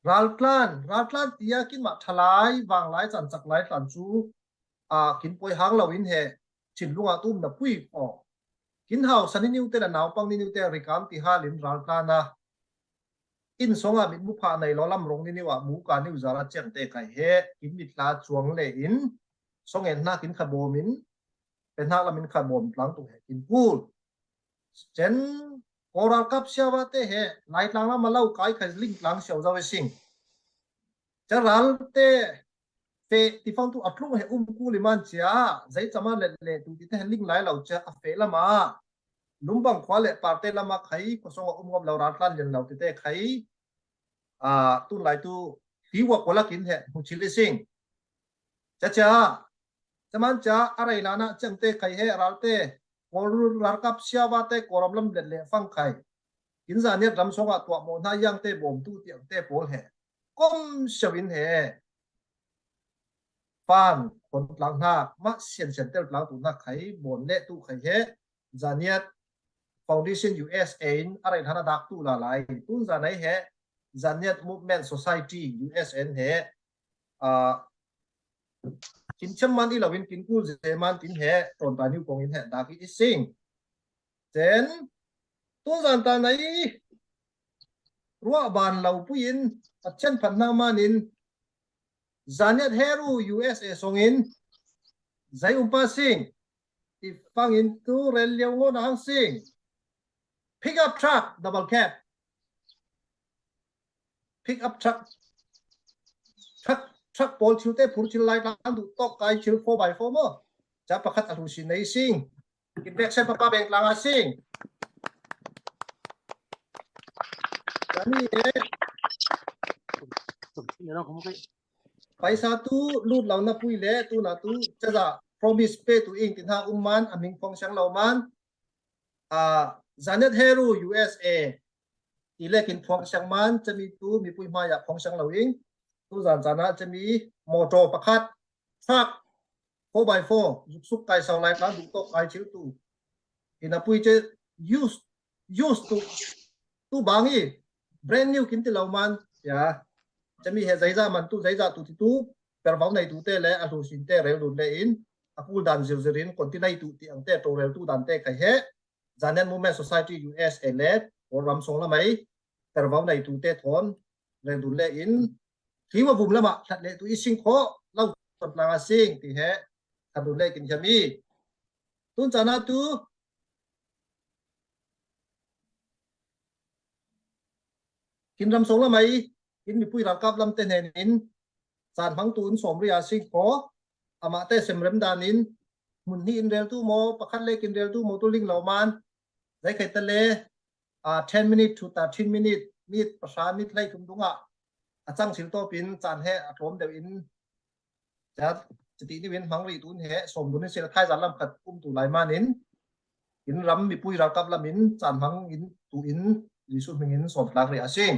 raltlan, raltlan tia kin mah thalai, vanglai, cancak lai tlan cu a kin poi hang lo in he chin lungah tum na pui ko. Kin hau san i niu te le naupang ni niu te rikam ti hal in raltlan a. Inn song ah mit mu pha nei lo lam rong ni niu ah mu ka niu zara ciang te kai he kin mit hla chuang le in song en hna kin kha bawm in pe hnak lam in kha bawm tlang tu he kin kul. Cen koral kap siawa te he lai tlang lam a lo kai kha ling tlang siau zau e sing. Caral te feh ti fang tu a tlung he um kul i man cia, zei cama let le tu ti te he ling lai lo cia a feh lam a lumbang khua le parte lam a khai khuasong a um ngam lo ral tlan lian lo ti te khai a tun lai tu hliwa kualak in he hmu chil i sing. Cacia caman cia a rei hlan ah ciang te khai he ral te kawl rul ralkap siawa te kawram lam let le fang khai kin zaniat ram song ah tuah mawh hna yang te bawm tu tiang te pawl he kom siau in he fan khon tlang hnak mah sian sian tel tlang tu hnak khai bawn leh tu khai he zaniat Foundation U S A in a rei hlan a dak tu la lai tun zan ai he zaniat Movement Society U S A in he a kin cham man i lo in kin kul ze man tin he ton ta niu kong in he dak i sing. Cen tun zan ta nai ruah ban lo pui in a chian phat hna man in zaniat heru U S A song in zai um pa sing i fang in tu rel liau ngo na hang sing. Pick up truck, double cab. Pick up truck. Truck, truck pawl thil te phur thil lai tlang duh tawk kai thil four by four maw. Ca pakhat a hlu sin nei sing. Kin pek sen papa beng tlang a sing. Kani e. Paisa tu lut lo na pui le tu na tu caza promise pe tu ing tin ha um man a ming phong siang lo man. A Janet Heru U S A i lekin phong siang man cami tu mipui hmai ah phong siang lo ing. Tu zan zan ah cami motor pakhat truck four by four zuksuk kai sau lai tlang duh tawk kai chil tu. Ina pui ce used used tu tu bang i brand new kin ti lo man ya. Cami he zaiza man tu zaiza tu ti tu pervau nei tu te le a hlu sin te rel dun le in a kul dan zir zir in kon ti nei tu ti ang te to rel tu dan te kai he. Zanen Movement Society U S A le Kawlram song lamai pervau nei tu te thon rel dun le in hliwa vum lama hlat le tu i sing kho lo ton tlang a sing ti he khan dun le kin hiam i tun cana tu kin ram song lamai in mipui ralkap lam te hnen in caan hmang tu in sawm ria sing kho amah te semrem dan in hmun hnih in rel tu maw pakhat lek in rel tu maw tu ling lo man zai khai ta le a ten minute to thirteen minute minute pahra minute hlei thum dungah a cang sil tawp in caan he a tlawm deuh in ca citi ni in hmang rih tu in he sawm dun in sil a thaizan lam khat um tu lai man in in ram mipui ralkap lam in caan hmang in tu in Jesuh hming in sawm tlak rih a sing.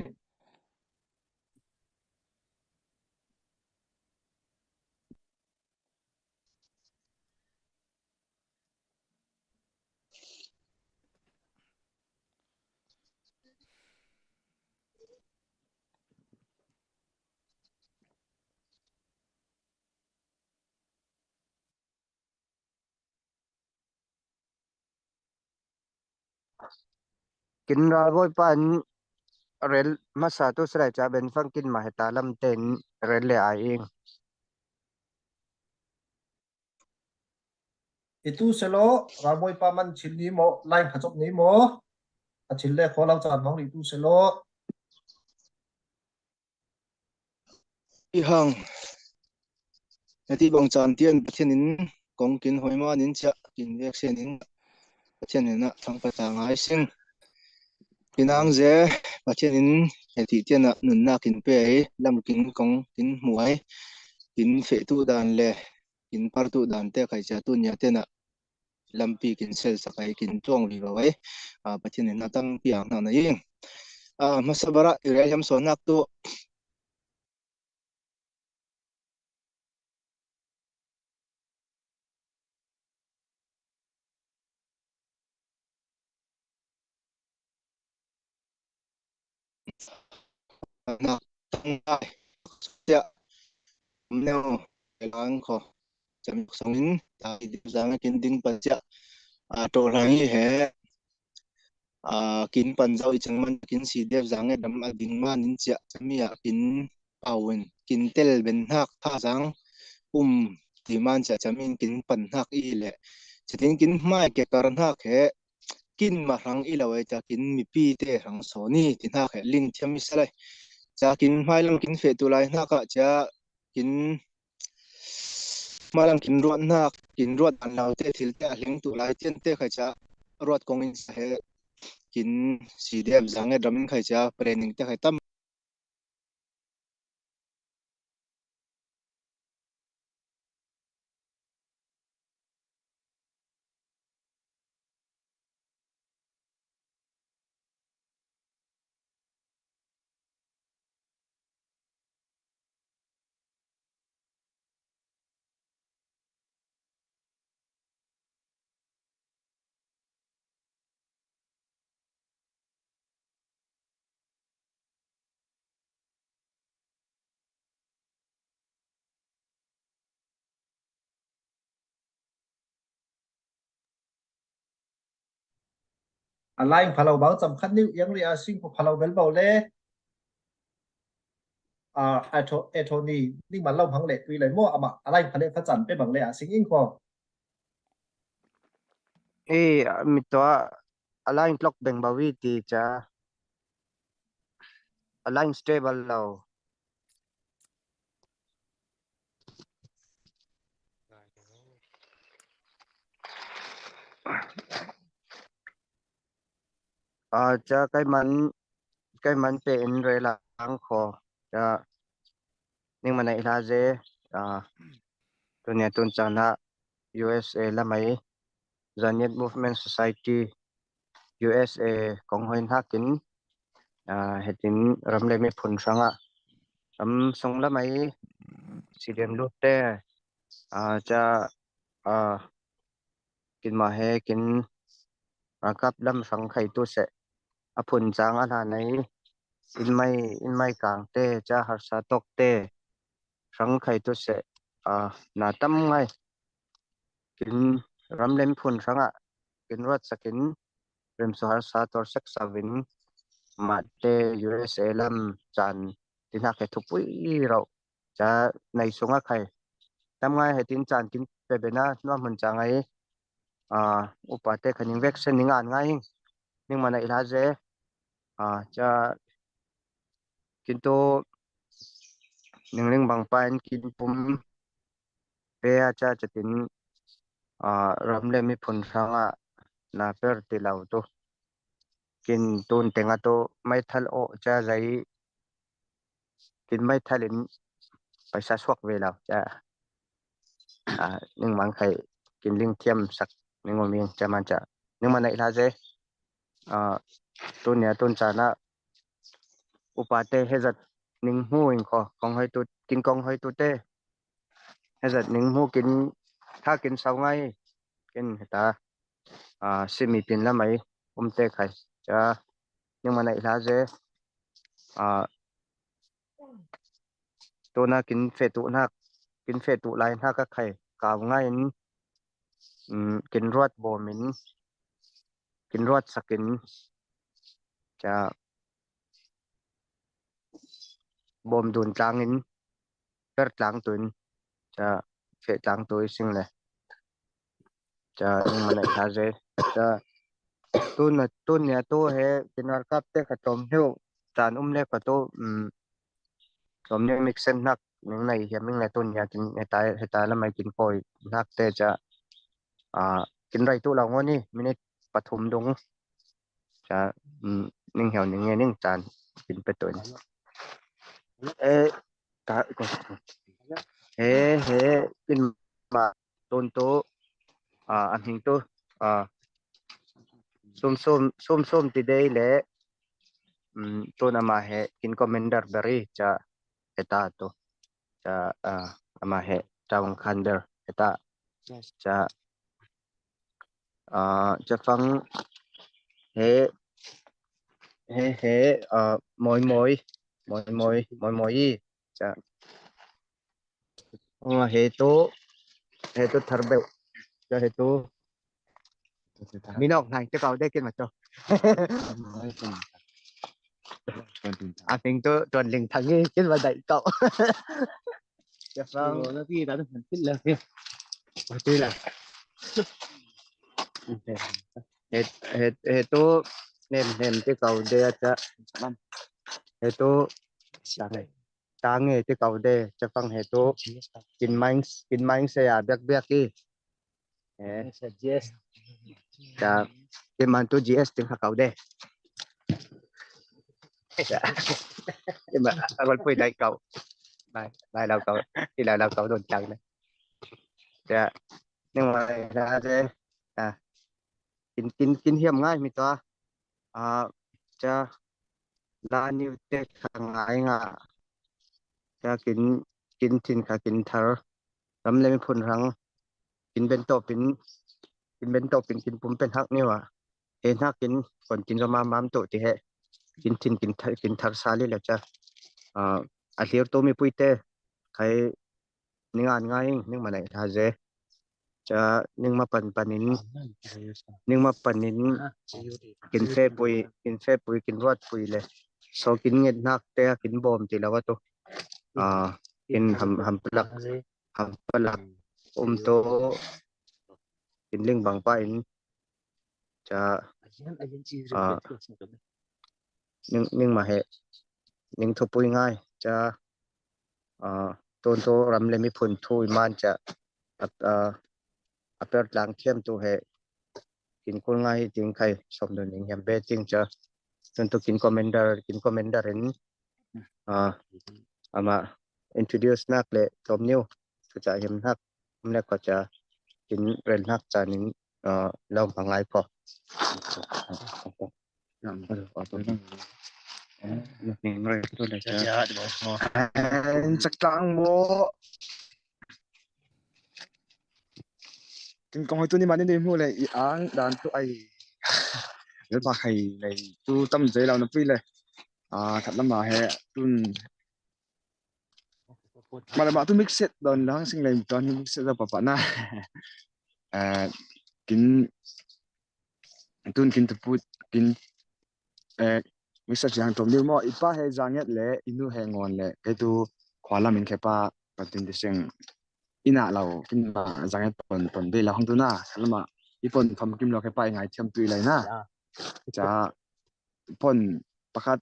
Kin Ralbawipa in rel hmasa tu silai ca ben fang kin mah heta lam ten rel le ai ing. I tu selo, Ralbawipa man thil ni maw, lai kha cop ni maw, a thil le khaw lau can hmang i tu selo. I hang, heti bang can tian Pathian in kong kin hoi man in cia kin vek sen in Pathian in a thang pata ngai sing. Kin ang ze Pathian in heti tian a nunnak in pe ai, lam kin kong kin hmu ai, kin feh tu dan le kin par tu dan te khai cia tu nia tian a lampi kin sel sak ai, kin tuang vivo ai. A, Pathian in a tampi ang hna na ing. A, hmasa bara i rel hiam so nak tu. Nak tang ai. Cia. Neu lang ko. Cam song in ta i dip zang kin ding pa cia. A, to lang i he. A, kin pan zau i chang man kin si dep zang e dam a ding man in cia. Cami a kin pau in kin tel ben hnak tha zang um ti man cia, cami in kin pan hnak i le. Cia tin kin hmai ke kar hnak he kin ma hrang i lo e cia, kin mipi te hrang so ni ti hnak he ling thiam i sa lai. Cia kin hmai lam kin feh tu lai hnak ah cia kin hmai lam kin ruat hnak, kin ruat dan lo te thil te a hleng tu lai tian te khai cia ruat kong in sa he kin si dep zang e dam in khai cia planning te khai tam. A line phalo bang cam khat ning iang ri a sing ko phalo bel bau le. A, a tho, a tho ni, ning man lo hmang le tui lai mo ama a line phale fa can pe bang le a sing ing ko. E, mi to a line clock beng bau i ti ca. A line stable lo. A, ca kai man, kai man pe in rel ang ko. Ca ning man ai hla ze, a, tunia tun cana U S A lamai Zaniat Movement Society U S A kong hoi hnakin, a, hetin ram le miphun hrangah, ram sung lamai sidem lute, a, ca, a, kin ma he kin, a, kap lam hrang khai tu seh, a phun cang a hla nei, in mai, in mai kang te, ca harsa tok te, hrang khai tu seh, a, na tam ngai. Kin ram le miphun hrangah kin ruat sakin, rimsuhar sa tor sek savin, mahte U S A lam can ti hnak he thupui rauh. Ca nei sungah khai tam ngai he tin can kin pe bena nuam hun ca ngai. A, upa te kha ning vek sen ning an ngai hing. Ning man ai hla ze. A, ca kin tu ning ling bang pa in kin pum pe a ca ca tin, a, ram le miphun hrangah na per ti lo tu. Kin tun teng a tu mai thal o ca zai kin mai thal in paisa suak ve lo ca. A, ning mang khai kin ling thiam sak ning um in ca man ca. Ning man ai hla ze. A, tunia tun cana upa te hezat ning hmu in ko kong hoi tu, kin kong hoi tu te. Hezat ning hmu kin tha kin sau ngai kin heta, a, simi pin lamai um te khai. Ca ning man ai hla ze. A, tuna kin fe tu hnak, kin fe tu lai hnak a khai kau ngai in, mm, kin ruat bawm in, kin ruat sakin, Ca bawm dun tlangin, per tlang tuin, ca feh tlang tui sing le. Ca ningmah neih hna ze. Ca tun, tun nia tu he kin World Cup te ka tlawm hnu, caan um le ka tu, um, tlawm nih mix and hnak ning nei hiam ning le tun nia kin heta, heta lamai kin kawi hnak te ca, ah, kin rei tu lo ngoni minute pathum dung. Ca, um, ning heu ning nge ning caan kin pe tuin. Eh, ka, ko, he, he, kin ma tun tu, ah, a hming tu, ah, sum sum, sum sum ti dei le, um, tun ama he kin commander beri ca heta tu. Ca, ah, ama he Tawang Khander heta. Ca, ah, ca fang he, he, he, ah, moi moi, moi moi, moi moi i. Ca. Oh, he tu, he tu thar beuh. Ca he tu. Minok nai te kau de kin ma to. A hming tu Tuan Ling Thang i kin ma dai kau. Ca fang. Lo na ti ta tu han pit la. Ti la. He, he, he tu nem nem te kau de ca. He tu. Sa he. Tang e ti kau de, ca fang he tu. Kin maing, kin maing se a biak biak i. Eh. Yes. Ca, kin man tu G S ting ha kau de. Ca. Kin man, a gol pui dai kau. Bai, bai lau kau. Ti lau lau kau don tang de. Ca. Ning mai la de. Ah. Kin, kin, kin hiam ngai mi tua. Ah, ca la niu te kha ngai nga. Ca kin, kin thin kha kin thar. Ram le miphun hrang. Kin ben tawpin, kin ben tawpin kin pumpen hak niu a. He hnak kin kon kin zoma mam to ti he. Kin thin kin thar, kin thar sa li la ca. Ah, a hlir to mipui te. Khai ning an ngai ning ma neih hna ze. Ca ningma pan panin, ningma panin kin fepui, kin fepui, kin ruatpui le. So kin nget hnak te kin bawm ti lo a tu. Ah, kin ham, ham palak, ham palak um to kin ling bang pa in. Ca, ah, ning, ning ma he, ning thupui ngai. Ca, ah, tun tu ram le miphun thu i man ca, ah, ah, a per tlang thiam tu he, kin kul ngai hi ting khai, som dun ning hiam be ting ca, tun tu kin commander, kin commander in, ah, ama introduce nak le tlawm niu, tu ca hiam nak, um le ko ca, kin rel nak ca ning, ah, lo ma ngai ko. Cak tlang maw? Kin kong hoi tu ni mah ni hmu le i ang dan tu ai. Lalpa khai lei tu tam zei lo na pui le. Ah, khat lama he tun. Malama tu mix set don lang sing lei tu mix set lo papa na. Ah, kin tun kin tu put kin, eh, mix set yang tom ding mo i pa he zanget le i nu he ngon le ke tu khua lam in khe pa patin ti sing ina lo kin ma zanget pon pon be la hong tu na lama i pon pham kim lo khe pa i ngai thiam tu i lai na. Ca pon pakhat,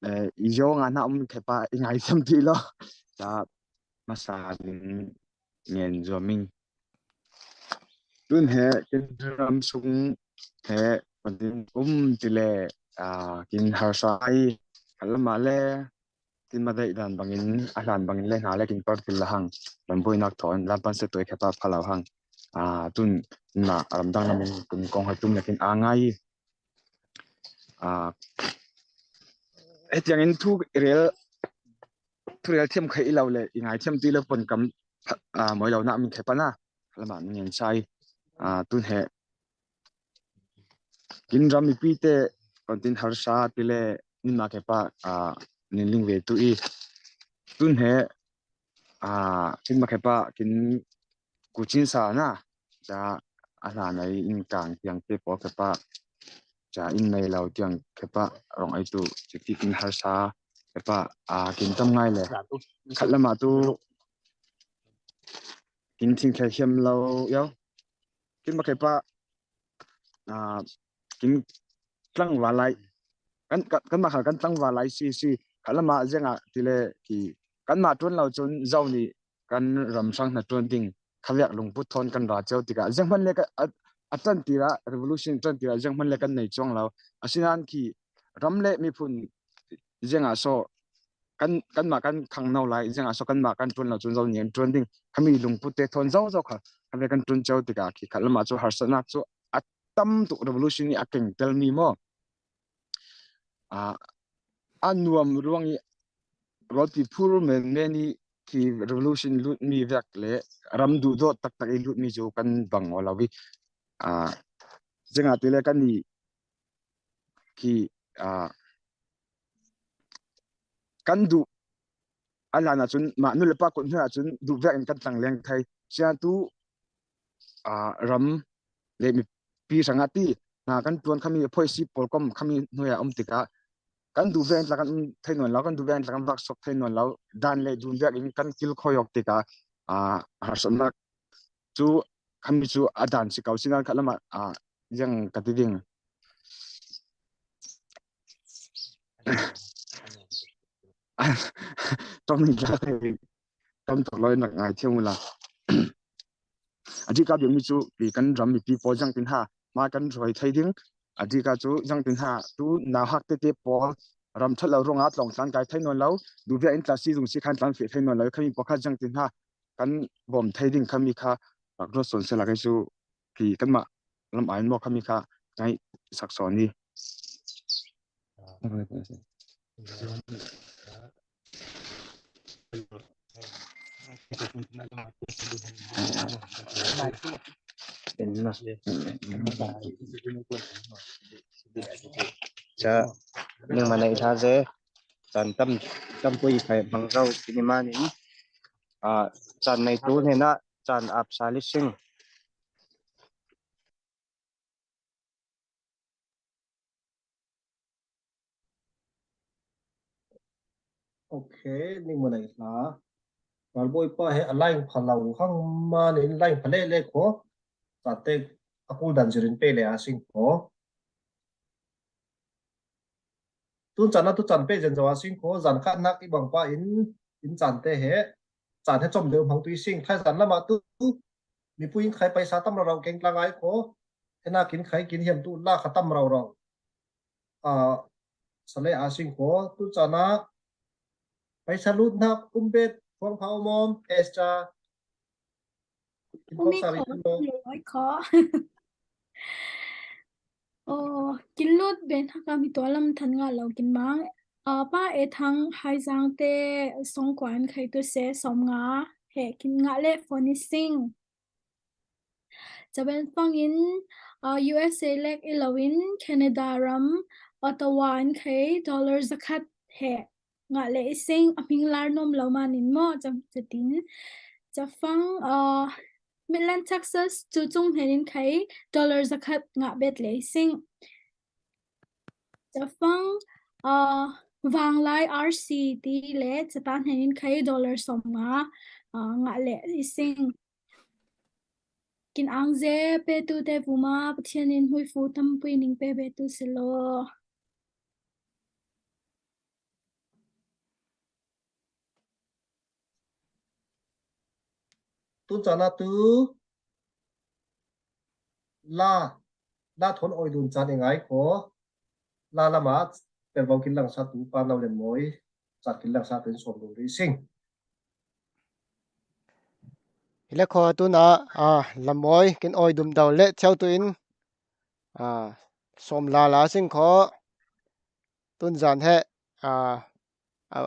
eh, i zong a na um khe pa i ngai thiam tu i lo. Ca masa ding ngen zuam ing. Tun he kin ram sung he patin um ti le, ah, kin harsa i khat lama le kin ma deih dan bangin a hlan bangin le hna le kin par kil la hang. Lambuainak thawn lam pan se toi khe pa pha lo hang. Ah, tun na ramdang lamin kin kong hoi tum le kin a ngai. Ah, hetiangin thu rel, thu rel thiam khai i lo le i ngai thiam ti lo pon kam, ah, moi lo na min khe pa na lama min ngen sai. Ah, tun he kin ram i pi te kon tin harsa ti le nin ma khe pa, ah, nin ling ve tu i tun he, ah, kin ma khe pa kin kucin sa na ca a hna nei in kang tiang te pawl khe pa ca in nei lo tiang kepa rong ai tu citi kin harsa kepa a kin tam ngai le. Khat lama tu kin thing khe hiam lo yo. Kin ma kepa a kin tlang va lai. Kan, kan, kan ma kha kan tlang va lai si si. Khat lama ziang a ti le ki kan ma tuan lo cun zo ni kan ram sang na tuan ding khaviak lungput thawn kan ra ceu tikah ziang hman le kan a, a tan tira revolution tan tira ziang hman le kan nei cuang lo. Asinan ki ram le miphun ziangah so kan, kanmah kan khang no lai, ziangah so kanmah kan tuan lo cun zo ni an tuan ding khami lungput te thawn zo zo kha kha ve kan tuan ceu tikah khi khat lamah cu harsatnak cu a tam tuk revolution i a keng telmi maw? A, a nuam ruang i rualpi phur men men i khi revolution lutmi vek le ram duhdawt taktak i lutmi cu kan bang aw lo i, a, ziangahtile kan i khi, a, kan duh a hlan ahcun mah nu le pa kut hnu ahcun duh vek in kan tlang leng thei. Sian tu, a, ram le mipi hrangah ti hna kan tuan khami phoisi pawl kom khami hnuai ah um tikah kan duh vek in tla kan um thei nawn lo, kan duh vek in tla kan vak sok thei nawn lo, dan le dun vek in kan kilkhawi awk tikah, a, harsatnak cu khami cu a dan si ko, sinan khat lamah, a, ziang ka ti ding. Tom in tla thei, tom tuk lo in rak ngai thiam ula. A dika biakmi cu kan ram mipi pawl ziangtin ha ma kan hruai thei ding. A dika cu ziangtin ha tu nauhak tete pawl ram ṭhat lo ruangah tlawng tlan kai thei nawn lo, duhbia in tla si zung si khan tlan feh thei nawn lo, khami pakhat ziangtin ha kan bawm thei ding khami kha rak ruat sawn sehla kei cu khi kanmah lam ai maw khami kha ngai sak sawn i. Ca ningmah nei hna ze, caan tam, tampui khai hmang zo, tini man in, aa, caan neitu hnenah caan ap sal i sing. Okay, ningmah nei hna. Ralbawipa he a laing pha lo hang man in laing pha leh le kho. Caan te a kul dan zirin pe le a sing kho. Tun caan a tu caan pe zen zo a sing kho, zan kha nak i bang pa in, in caan te he, caan he com deuh hmang tu i sing, thai zan lamah tu, mipui in khai paisa tam rau rau keng tla ngai kho, he nak in khai kin hiam tu la kha tam rau rau. A, sa le a sing kho, tu caan a, paisa lut nak um bet, khuang pha um om, Esther. Kin umi khawk sa rih kho, lo. Kin lo oi kho. Oh, kin lut ben haka mi tua lam than nga lo kin mang. Ah, pa e thang hai zang te song kwan khai tu se som nga he kin nga le phone i sing. Caben fang in, ah, U S A lek i lo in Canada ram Ottawa in khai dollar zakhat he ngah le i sing, a hming lar nuam lo man in maw, cam catin. Cafang, aa, Midland, Texas cu cung hnen in khai dollar zakhat ngah bet le i sing. Cafang, aa, Vanglai R C ti le cata hnen in khai dollar sawm nga, aa, ngah le i sing. Kin angze petu te vuma Pathian in hmuifu tampui ning pe betu si law. Tu caan ah tu la, la thawn awi dun caan i ngai kho. La lamah pervo kin langsa tu pa no len mawi caan kin langsa tu in sawm dun rih sing. Hi le kho tun ah, ah, lam mawi kin awi dum do le thiau tu in, ah, sawm la la sing kho. Tun zan he, aa, a,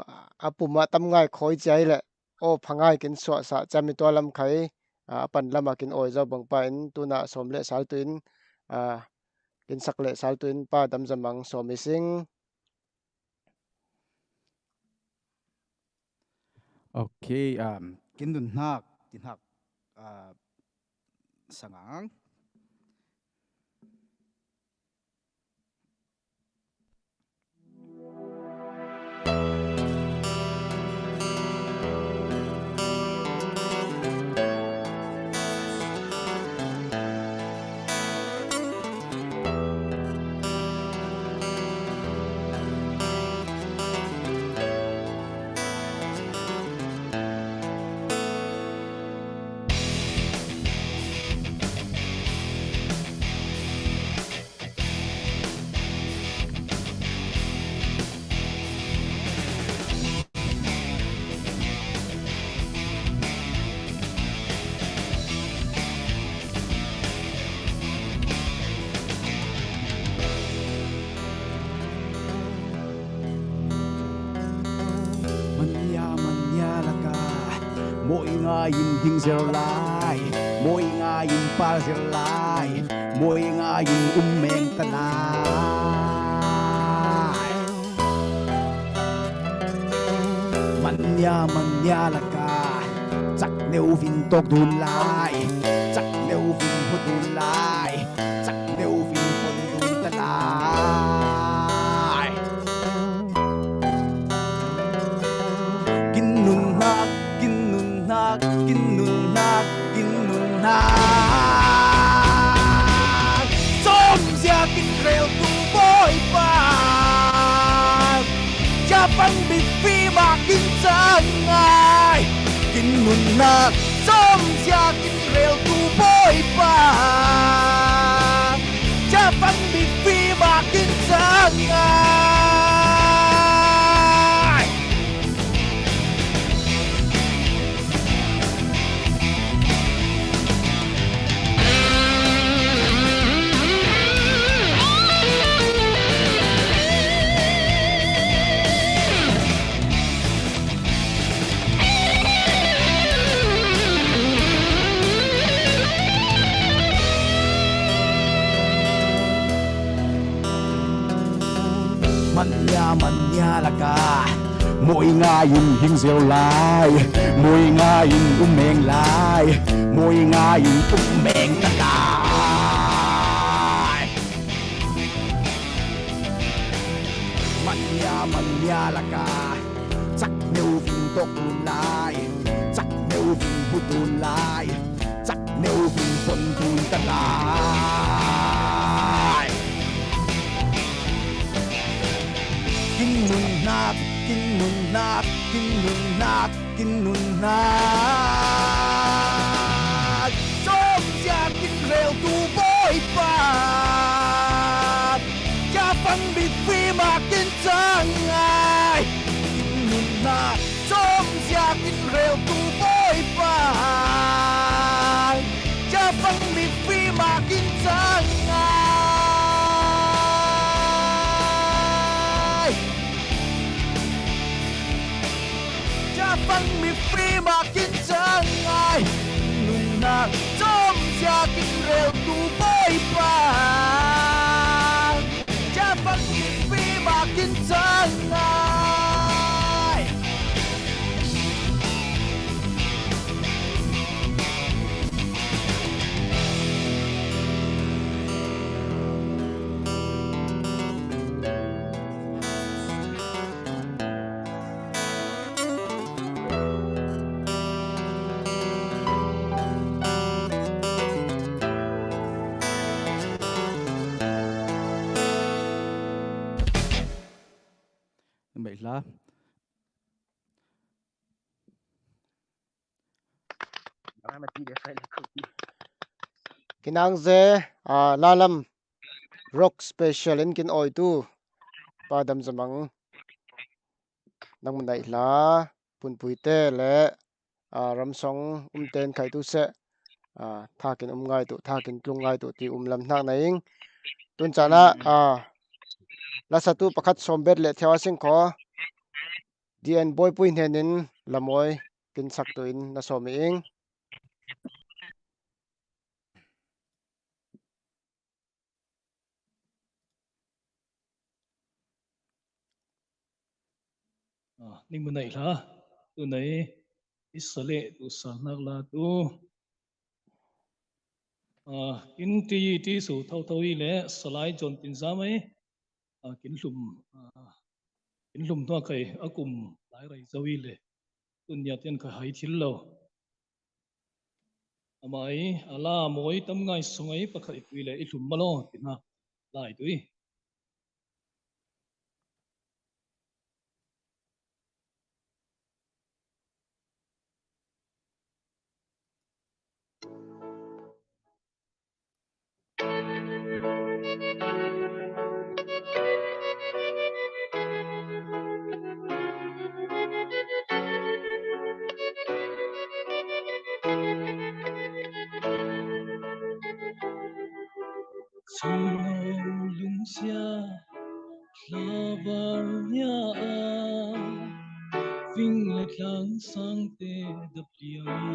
a pum ah tam ngai khawi cia i le aw phangai kin suahsah cia mi tua lam khai, aa, a pan lam ah kin awi zo bang pa in tun ah sawm le sal tu in, aa, kin sak le sal tu in pa Dam Za Mang sawm i sing. Okay, um, kin nun hnak, ti hnak, aa, sangang. Mawi ngaiin hing zel lai, mawi ngaiin pal zel lai, mawi ngaiin um meng ta lai. Mania, mania laka, chak neuvin tawk dun lai, chak neuvin hmu dun lai, chak neuvin pon dun ta lai. Kin nunnak, kin nunnak, kin nunnak, kin nunnak. Sawmzia kin reltu Bawipa, ciapang mitfimah kin cang ngai. Kin nunnak, sawmzia kin reltu Bawipa, ciapang mitfimah kin cang ngai. Mania, mania laka, mawi ngaiin hing zel lai, mawi ngaiin um meng lai, mawi ngaiin um meng ta lai. Mania, mania laka, chak neuvin tawk dun lai, chak neuvin hmu dun lai, chak neuvin pon dun ta lai. Kin nunnak, kin nunnak, kin nunnak, kin nunnak. Sawmzia kin reltu Bawipa, ciapang mitfimah kin cang ngai. Kin nunnak, sawmzia kin reltu Bawipa, ciapang mitfimah kin cang ngai. Ciapang mitfimah kin cang ngai. Nunnak, sawmzia kin reltu Bawipa, ciapang mitfimah kin cang ngai. Numei hla. Kinang ze, a, Lalam Rock Special in kin awitu Pa Dam Zamang, nang manaih hla, Punpuite le, a, Ramsong umte in khaitu seh, a, thakin um ngaitu, thakin tlung ngaitu ti um lam hnak na ing. Tun caan ah, a, lasatu pakhat sawm bet le thiau a sing khaw, D N Bawipui hnenin lamawi kin saktu in na sawm ing. Ah, ning manaih hla, tunei i saleh tu salnak la tu. Ah, kin ti ti su thotho i le salai John Tin Za mai. Ah, kin hlum, ah, kin hlum hnuah khai a kum lai rei zo i le. Tun nia tian kha hai thil lo. Amah i a la mawi tam ngai sung ei pakhat i tui le i hlum mah law, ti hna lai tui. Cungnung lungsia hlavar nia a fing le tlang sangte dap liang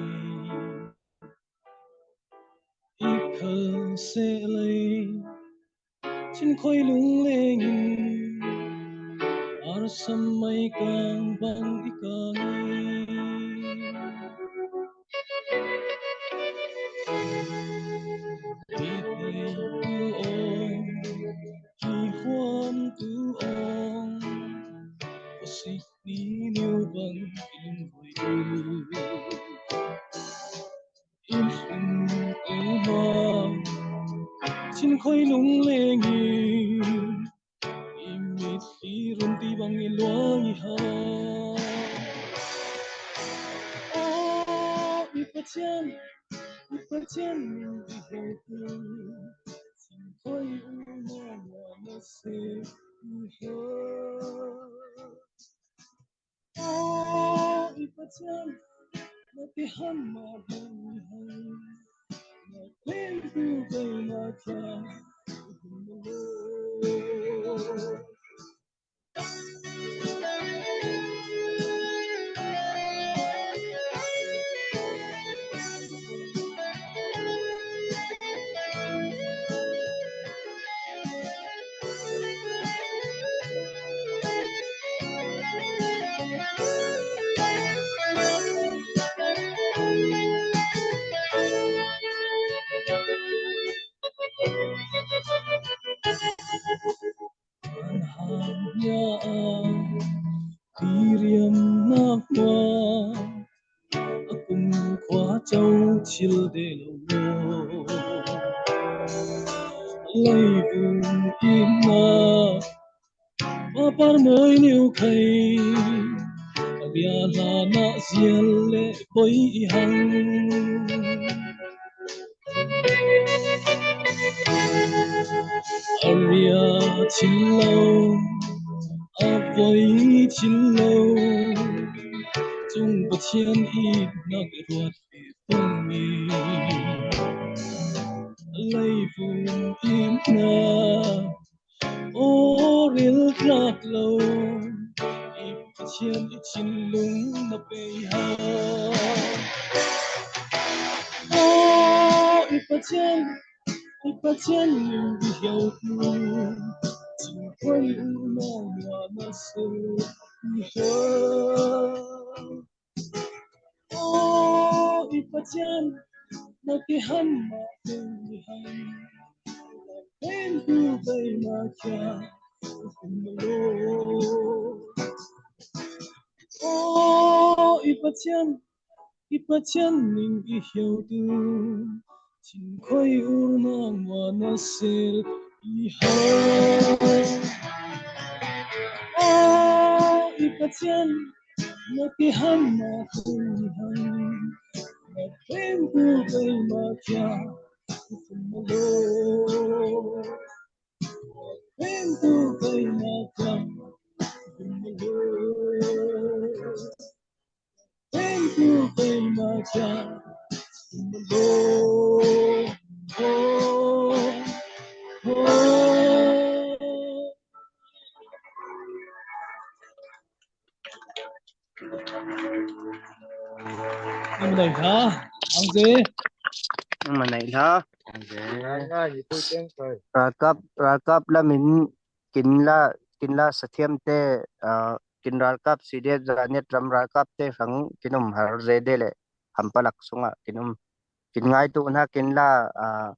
i, i khal seh lei, chin khoi lung leng in, ar sam mai kang bang i kang i. Ti thei tu ong, ki huam tu ong, ko sik ni niu bang i lung khoi tu. I lung e ma, chin khoi lung leng i, i mit i run ti bang i luang i ha. Oh, i Pathian, i Pathian min di hoi tu, chin khoi u ma ma na se i ha. Oh, i Pathian, na ti han ma hoi hai, na pen tu bai ma cha. An hang ya a, ti riam na hua, a kum khua chau chil de lo. Lai vung in na, ma par moi niu khai, a bia la na zial le poi i hang. A ria chil lo, a poi chil lo, chung Pathian i nak ruat pong i. Lai vung in na, o ril tlak lo, i Pathian i thinlung na pei ha. O i Pathian, i Pathian min di hiau tu, chin khoi u ma ma na se i ha. O i Pathian, na ti han ma pen di han, pen tu bai ma cha, kum lo. O i Pathian, i Pathian min i hiau tu, chin khoi u ma ma na se i ha. O i Pathian, na ti han ma pen di han, na pen tu bai ma cha, kum lo. Pen tu bai ma cha, kum lo. Pen tu bai ma cha, kum lo. Oh, oh. Nang dai kha, ang se. Nang manai kha. Ang se. Ngai, ngai, ni pui teng koi. Ralkap, ralkap lamin kin la, kin la sathiam te, ah, kin ralkap C D F Zanet ram ralkap te hrang kin um har ze de le, Hampalak sunga kin um. Kin ngai tu na kin la, ah,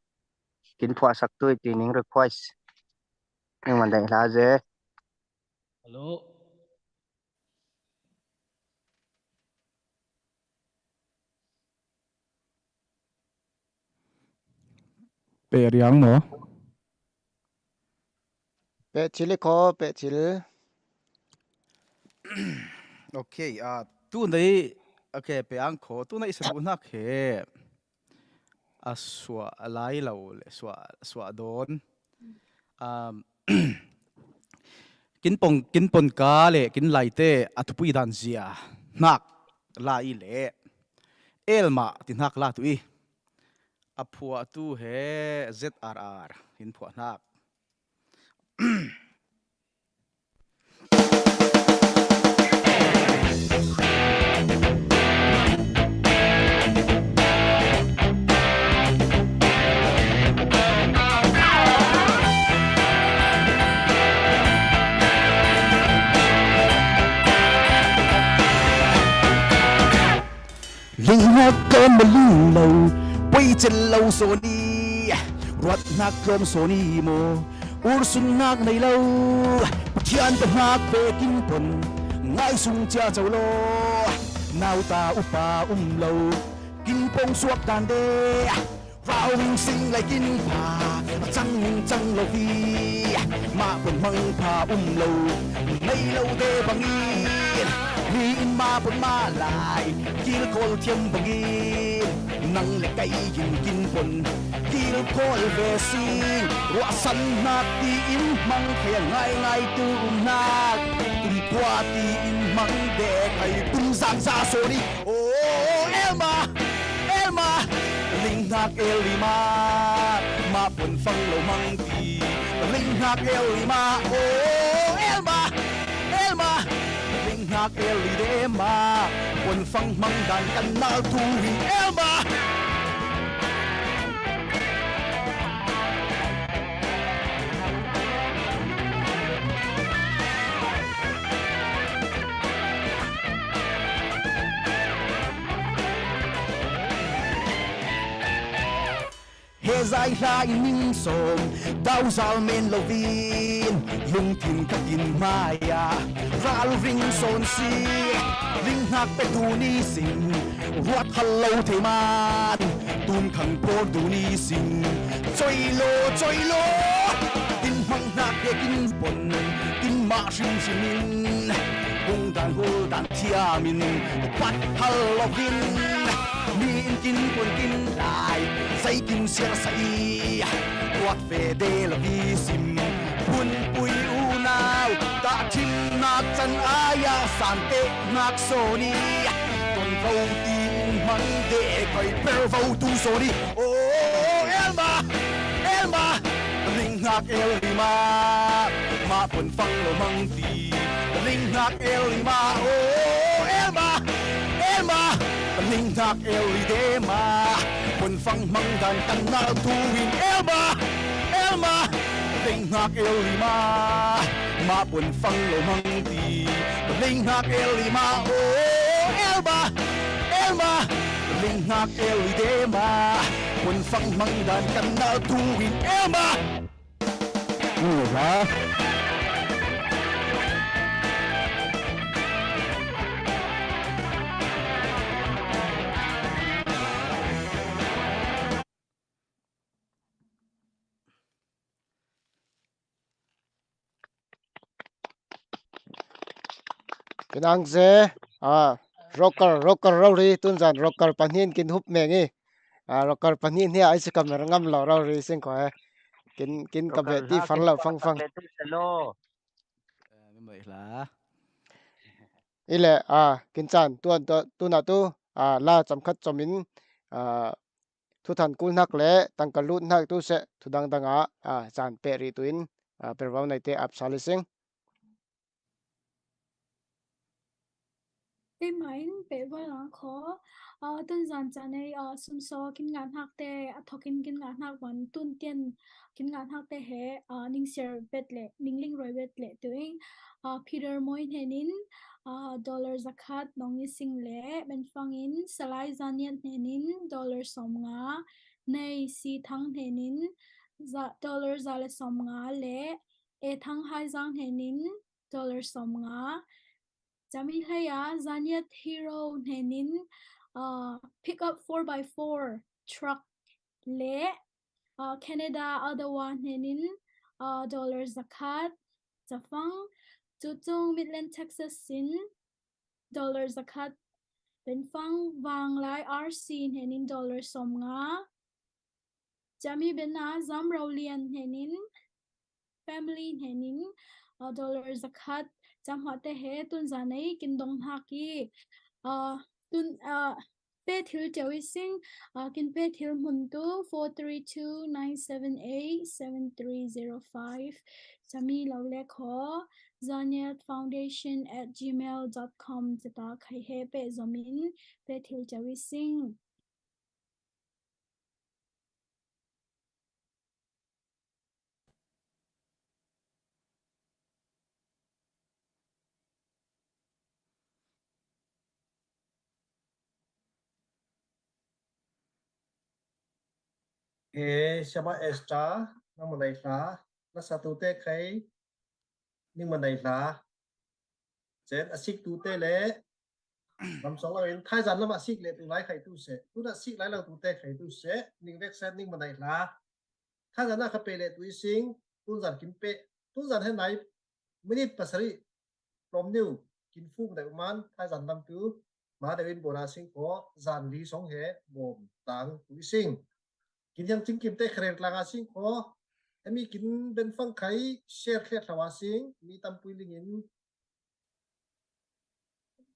kin phuah sak tu i ti ning request. Nang manai hla ze. Hello. Pe riang mo? Pe chili ko, pe chil. Okay, ah, tu nei, okay, pe ang ko, tu nei sa bu nak he. A suah lai lo le, suah, suah don. Um, kin pong, kin pon ka le, kin lai te, a thupui dan zia, hnak lai le, Elma ti hnak la tu i, a phuah tu he Z R R, in phuah hnak. Linghnak tlawm maw, ling lo, poi cel lo sawn i, ruatnak tlawm sawn i maw, ursunnak nei lo, Pathian pahnak vekin pon, ngaisung cia co law, nauta upa um lo, kin pong suak dan de, rau ring sing lai kin pha, a cang in cang lo hi, mah pon mang pha um lo, nei lo de bangin, mi in mah pon mah lai, kilkawl thiam bangin, nang le kei in kin pon, kilkawl ve sing, ruahsannak tiin mang thei a ngaingai tu umnak, kum tua tiin mang de khai kum zang za sawn i, oh, Elma, Elma, linghnak Elma, mah pon fang lo mang ti, linghnak Elma, oh, Elma, Elma, linghnak Elma, pon fang mang dan kan nal tu in Elma. He zai hla in ning sawm, dauzal men lovin, lungthin ka tin hmai ah, ralring sawn si, linghnak petu ni sing, ruat hal lo thei man, tun khang por du ni sing, choi lo, choi lo, tin hmang hnak he kin pon, tin mah hrim hrim in, hung dan hul dan thiam in, pat hal lovin, mi in kin pon kin lai, zei kin siar sa i, ruat ve de lo i sim, phunpui unau, tah thimnak can ai ah, san tehnak sawn i, ton vo tin hmang de, koi per vo tu sawn i, oh, Elma, Elma, linghnak Elma, mah pon fang lo mang ti, linghnak Elma, oh, Elma, Elma, linghnak Elma, pon fang mang dan kan nal tu in Elma, Elma, linghnak Elma, mah pon fang lo mang ti, linghnak Elma, oh, Elma, Elma, linghnak Elma, pon fang mang dan kan nal tu in Elma. Ni hla. Pinang ze, ah, rocker, rocker rori, tunzan rocker pahnih in kin hup meng i. Ah, rocker pahnih nih a isi kamera ngam lo rori sing ko he. Kin, kin ka beh ti far lo fang fang. I le, ah, kin can, tuan, tu, tuna tu, ah, la camkhat com in, ah, thuthan kulhnak le tangka luthnak tu seh thudang dang ah, ah, can peh rih tu in, ah, pervau nei te ap sal i sing. Keimah in pehval a khaw, aa, tunzan can ei, aa, sumsaw kin ngah hnak te, a thawk in kin ngah hnak van tun tian kin ngah hnak te he, aa, ningsiar vet le, ningling ruai vet le tu ing, aa, Peter Mawi hnen in, aa, dollar zakhat, Nong Ni Sing le Benfang in, Salai Zaniat hnen in, dollar sawm nga, Nei Si Thang hnen in, za, dollar za le sawm nga le, E Thang Hai Zang hnen in, dollar sawm nga. Cami hlei ah Zaniat Hero hnen in, ah, pickup four by four truck le, ah, Canada Ottawa hnen in, ah, dollar zakhat. Cafang Cucung Midland Texas sin dollar zakhat. Benfang Vanglai R C hnen in dollar sawm nga. Cami Bena Zamrolian hnen in, family hnen in, ah, dollar zakhat. Cam hmah te he tunzan ei kin dong hnak i, ah, tun, ah, pe thil cio i sing, ah, kin pe thil hmun tu four three two nine seven eight seven three zero five. Cami lo le khaw, Zaniat Foundation at gmail dot com cata khai he pe zom in pe thil cio i sing. He, Siama Esther, nangmah nei hla, la satute khai, ningmah nei hla. Cen a siktute le ram sawng lo in, thaizan lam a sik le tu lai khai tu se, tun a sik lai lo tute khai tu se, ning vek se, ningmah nei hla. Thaizan a kha pe le tu i sing, tun zan kin pe, tun zan he nai, minute pasari, lom niu, kin fuk dai uman, thaizan lam tu, ma dai in bona sing ko, zan li song he, bom tang tu i sing. Kin yang ching kim te kharel tlang a sing ko, emi kin ben fang khai, share khe thlawa sing, mi tam pui ling in,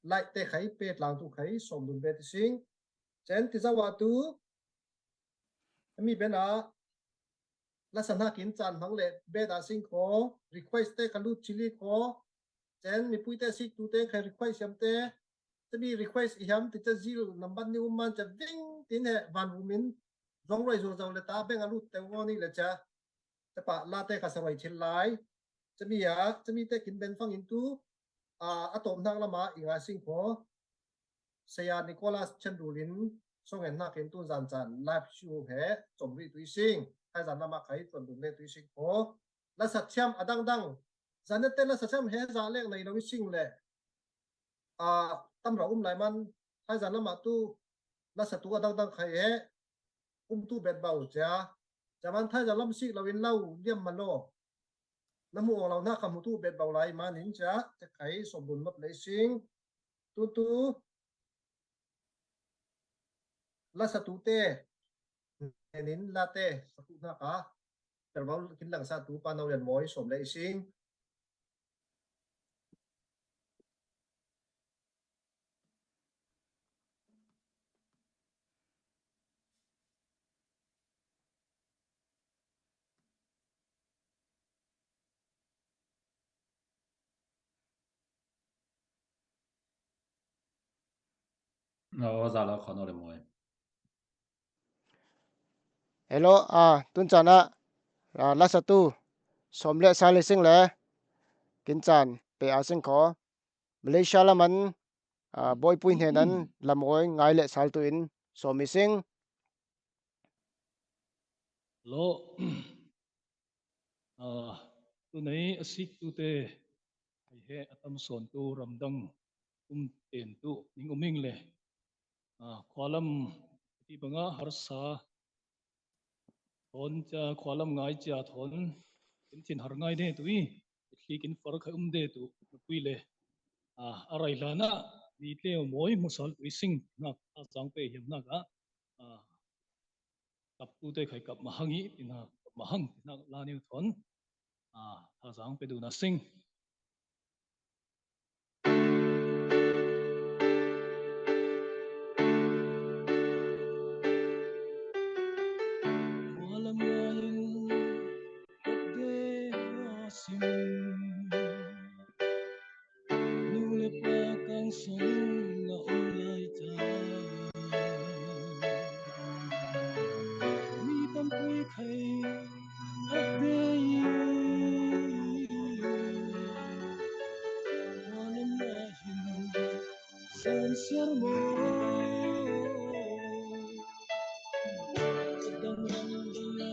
like te khai pe tlang tu khai, som dun be ti sing. Cen ti zawa tu, emi ben a, la sa hna kin caan hmang le be da sing ko, request te ka lut chili ko, cen mi pui te sik tu te khai request yam te, te mi request i yam ti ca zil namban ni um man ca ving tin he van vum in, zong roi zo zo le ta beng a lut te ngo ni le ca, ca pa la te ka sa roi chil lai, ca mi a, ca mi te kin ben fang in tu, a, a tawp hnak lam a i ngai sing ko, Saya Nicholas Chandulin, song en hnak in tun zan caan live show he, com rih tu i sing, hai zan lam a khai, tuan dun le tu i sing ko, la sa thiam a dang dang, zan te la sa thiam he za lek nei lo i sing le, a, tam ra um lai man, hai zan lam a tu, la sa tu a dang dang khai he, um tu bet bau cia, ca man thai zan lam sik lo in lo, liam ma lo, na mu ong lo na ka mu tu bet bau lai man in ca, te khai som dun mat le sing, tu tu, la sa tu te, en in la te, sa tu hna ka, ter bau kin lang sa tu pa no lian moi som le sing. Aw, za lo kho no le moi. Hello, a, tun caan ah, a, la sa tu, som le sa le sing le, kin caan pe a sing kho, Malaysia lam an, a, bawi pui hnen an, lam oi, ngai le sal tu in, som i sing. Lo, a, tu nei a sik tu te, hei he a tam sawn tu ramdang um ten tu ning um ing le, a, khualam ti banga harsa thawn cia, khualam ngai cia thawn, kin thin har ngai de tu i, thli kin far khai um de tu, na pui le, a, a rai hlan ah, mi tleu mawi hmusal tu i sing, nak, a cang pe hiam nak ah, a, kap tu te khai kap mahang i, tina, kap mahang, tina, la niu thawn, a, tha zang pe du na sing. Nu le pa kang song na om lai ta. Mi tam pui khai hak de i. Wa lam na hin san siar mo. Dang dang dang na.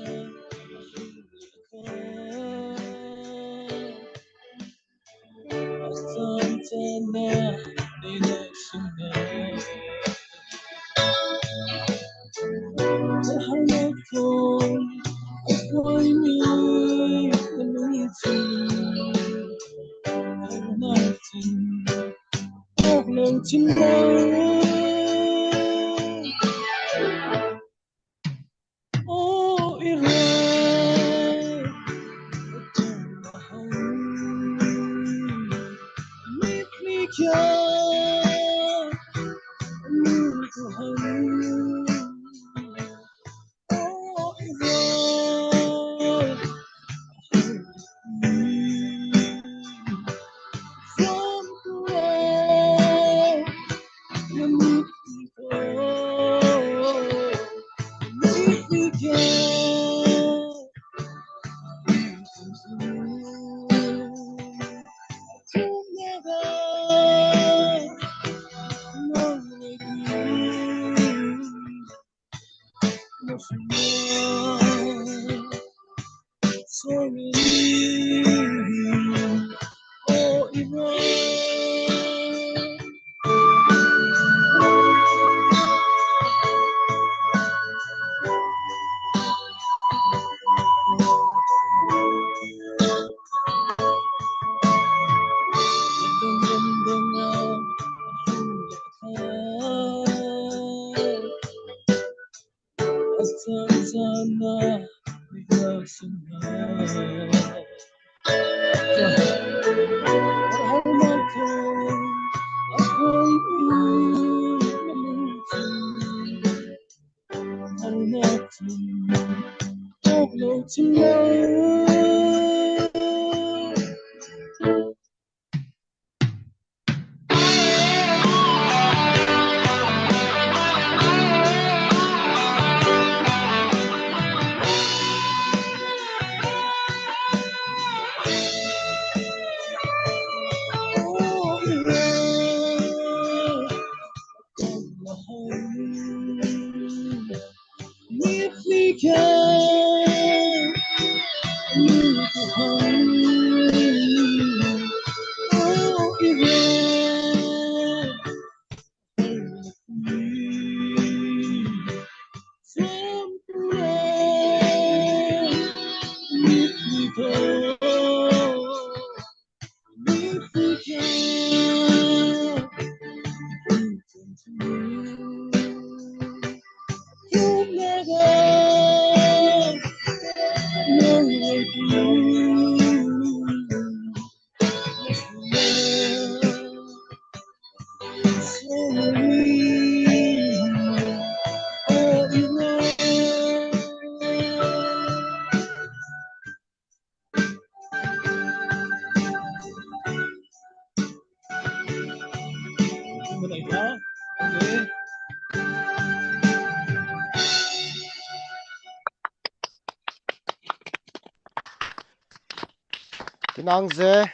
Kinang ze.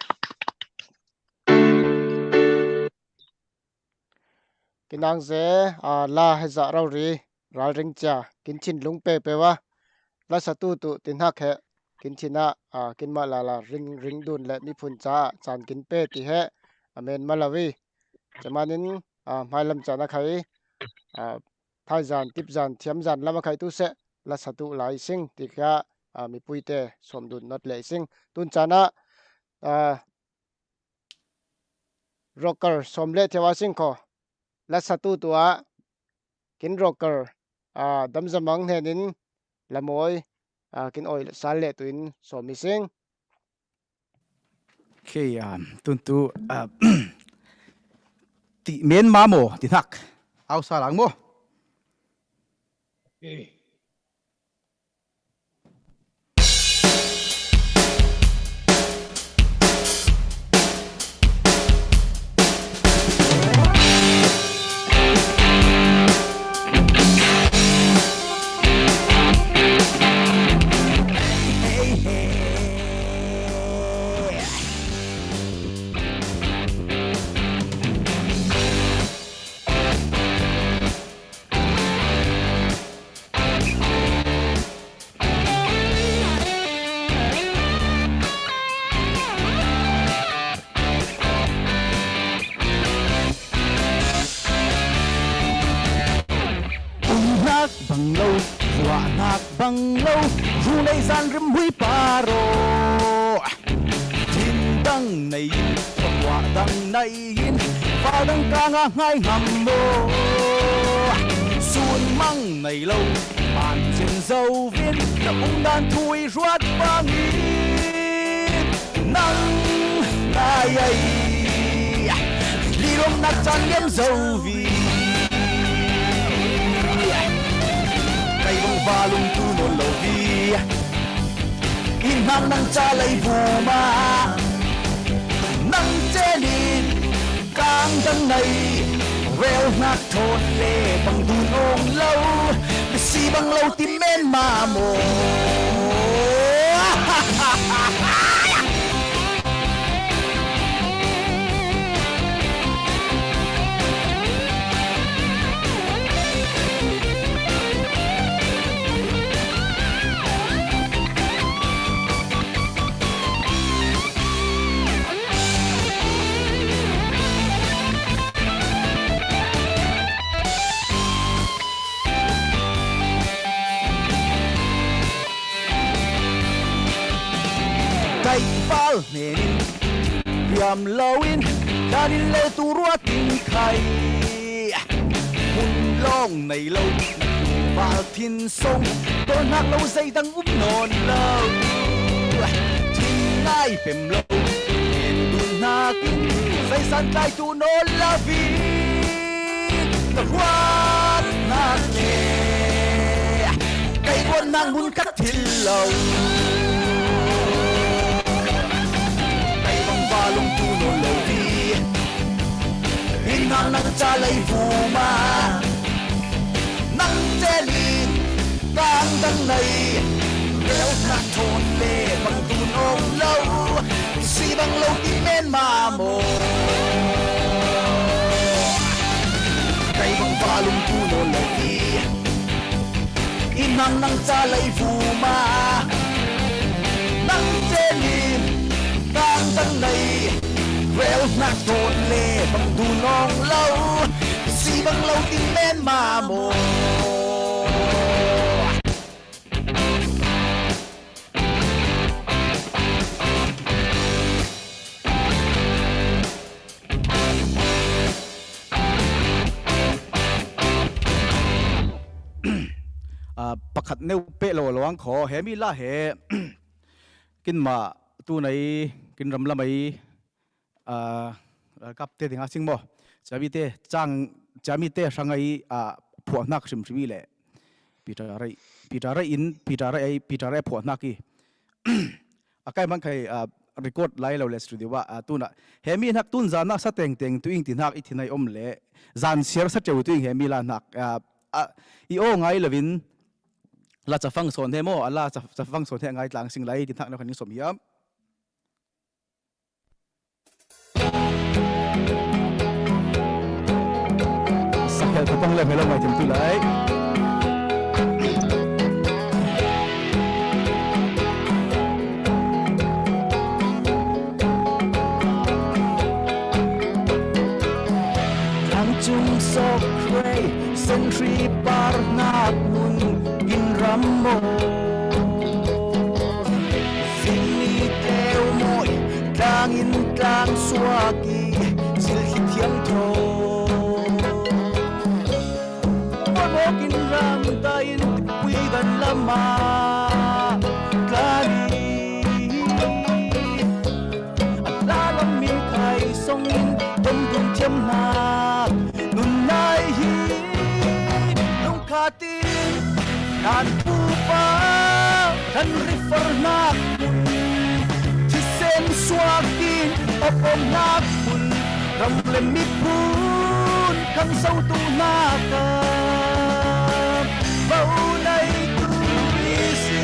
Kinang ze, a, la hezah rori, ralring cia, kin chin lung pe pe wa. La satu tu tin hak he, kin chin a, a, kin ma la la ring, ring dun le miphun ca, can kin pe ti he, amen malawi. Cemanin, a, mailam ca na khai, a, thaizan, tipzan, thiamzan lama khai tu se, la satu lai sing, ti kha, a, mipuite, som dun not le sing. Tun cana, a, rocker som le thewa sing kho. La satu tua, kin rocker, a, damzamang hnenin, la moi, a, kin oi sal le tuin som mi sing. Okay, a, tun tu, a, ti men ma mo, ti hak. Au sa lang mo. Okay. Umnak bang lo, ruahnak bang lo, runei zan rimhui paro. Tin dang nei in, pakua dang nei in, val dang kanga ngai ngam mo. Sun mang nei lo, man cin zo vin, na um dan thui ruat bangin. Nang ngai ai, lilom nak chan liam zo vi. Kai bang valung tu non lo vi. Inhang nang ca lei vuma, nang cenin kang dang nei, rel nak thot le bang dun ong lo, bisi bang lo ti men ma mo. hnenin riam loin, danin lel tu ruatin khai. Hmun lawng nei lo, val thin sawng, dawnhak lo zei dang um nawn lo. Thin ngai pem lo, en dun hnakin, zei san tlai tu nawn lovin, ka ruat hnak le kei ruatnak hmun ka thil lo. Kei bang va lungtu nawn lo hi. Innhang nang ca lei vuma, nang tenin tang dang nei. Rel hnak thawn le bang tu nawn lo, si bang lo ti men ma maw? Kei bang va lungtu nawn lo hi. Innhang nang ca lei vuma, nang tenin tang dang nei. Rel hnak thawn le bang tu nawn lo, si bang lo ti men ma maw? Ah, pakhat neu peh lo luang kho, hemi la he, kinmah tu nei, kin ram lamai, ah, kapte ding a sing maw? Ciamite, cang, ciamite hrangai, ah, phuahnak hrimhrim i le. Peter Ray, Peter Ray in, Peter Ray, Peter Ray phuahnak i. A kai man khai, ah, record lai lo le studio ah, ah, tuna. Hemi hnak tun zana sa tengteng tu ing ti hnak i thinai om le. Zan siar sa teu tu ing hemi la hnak, ah, ah, i aw ngai lovin. La cafang sawn he maw, a la ca-, cafang sawn he ngai tlang sing lai ti hnak neu khan ning som hiam. Sakhel thapang le melo ngai thim tu lai. Tlang cung sawk rei, sentri par hnak mun in ram maw? Zingni teu mawi, tlangin tlang suak i, silhit thiang thaw. Mawlmawk in ram ta in, tipui dan lama tlan i, a tla lam min khai song in, dom dun thiam hna. Nun nai hi, lungkhat in, nan pupa, nan river hnak mun, thisen suak in, op om hnak mun, ram le miphun, khangsotu hnak a, vo nei tu i si.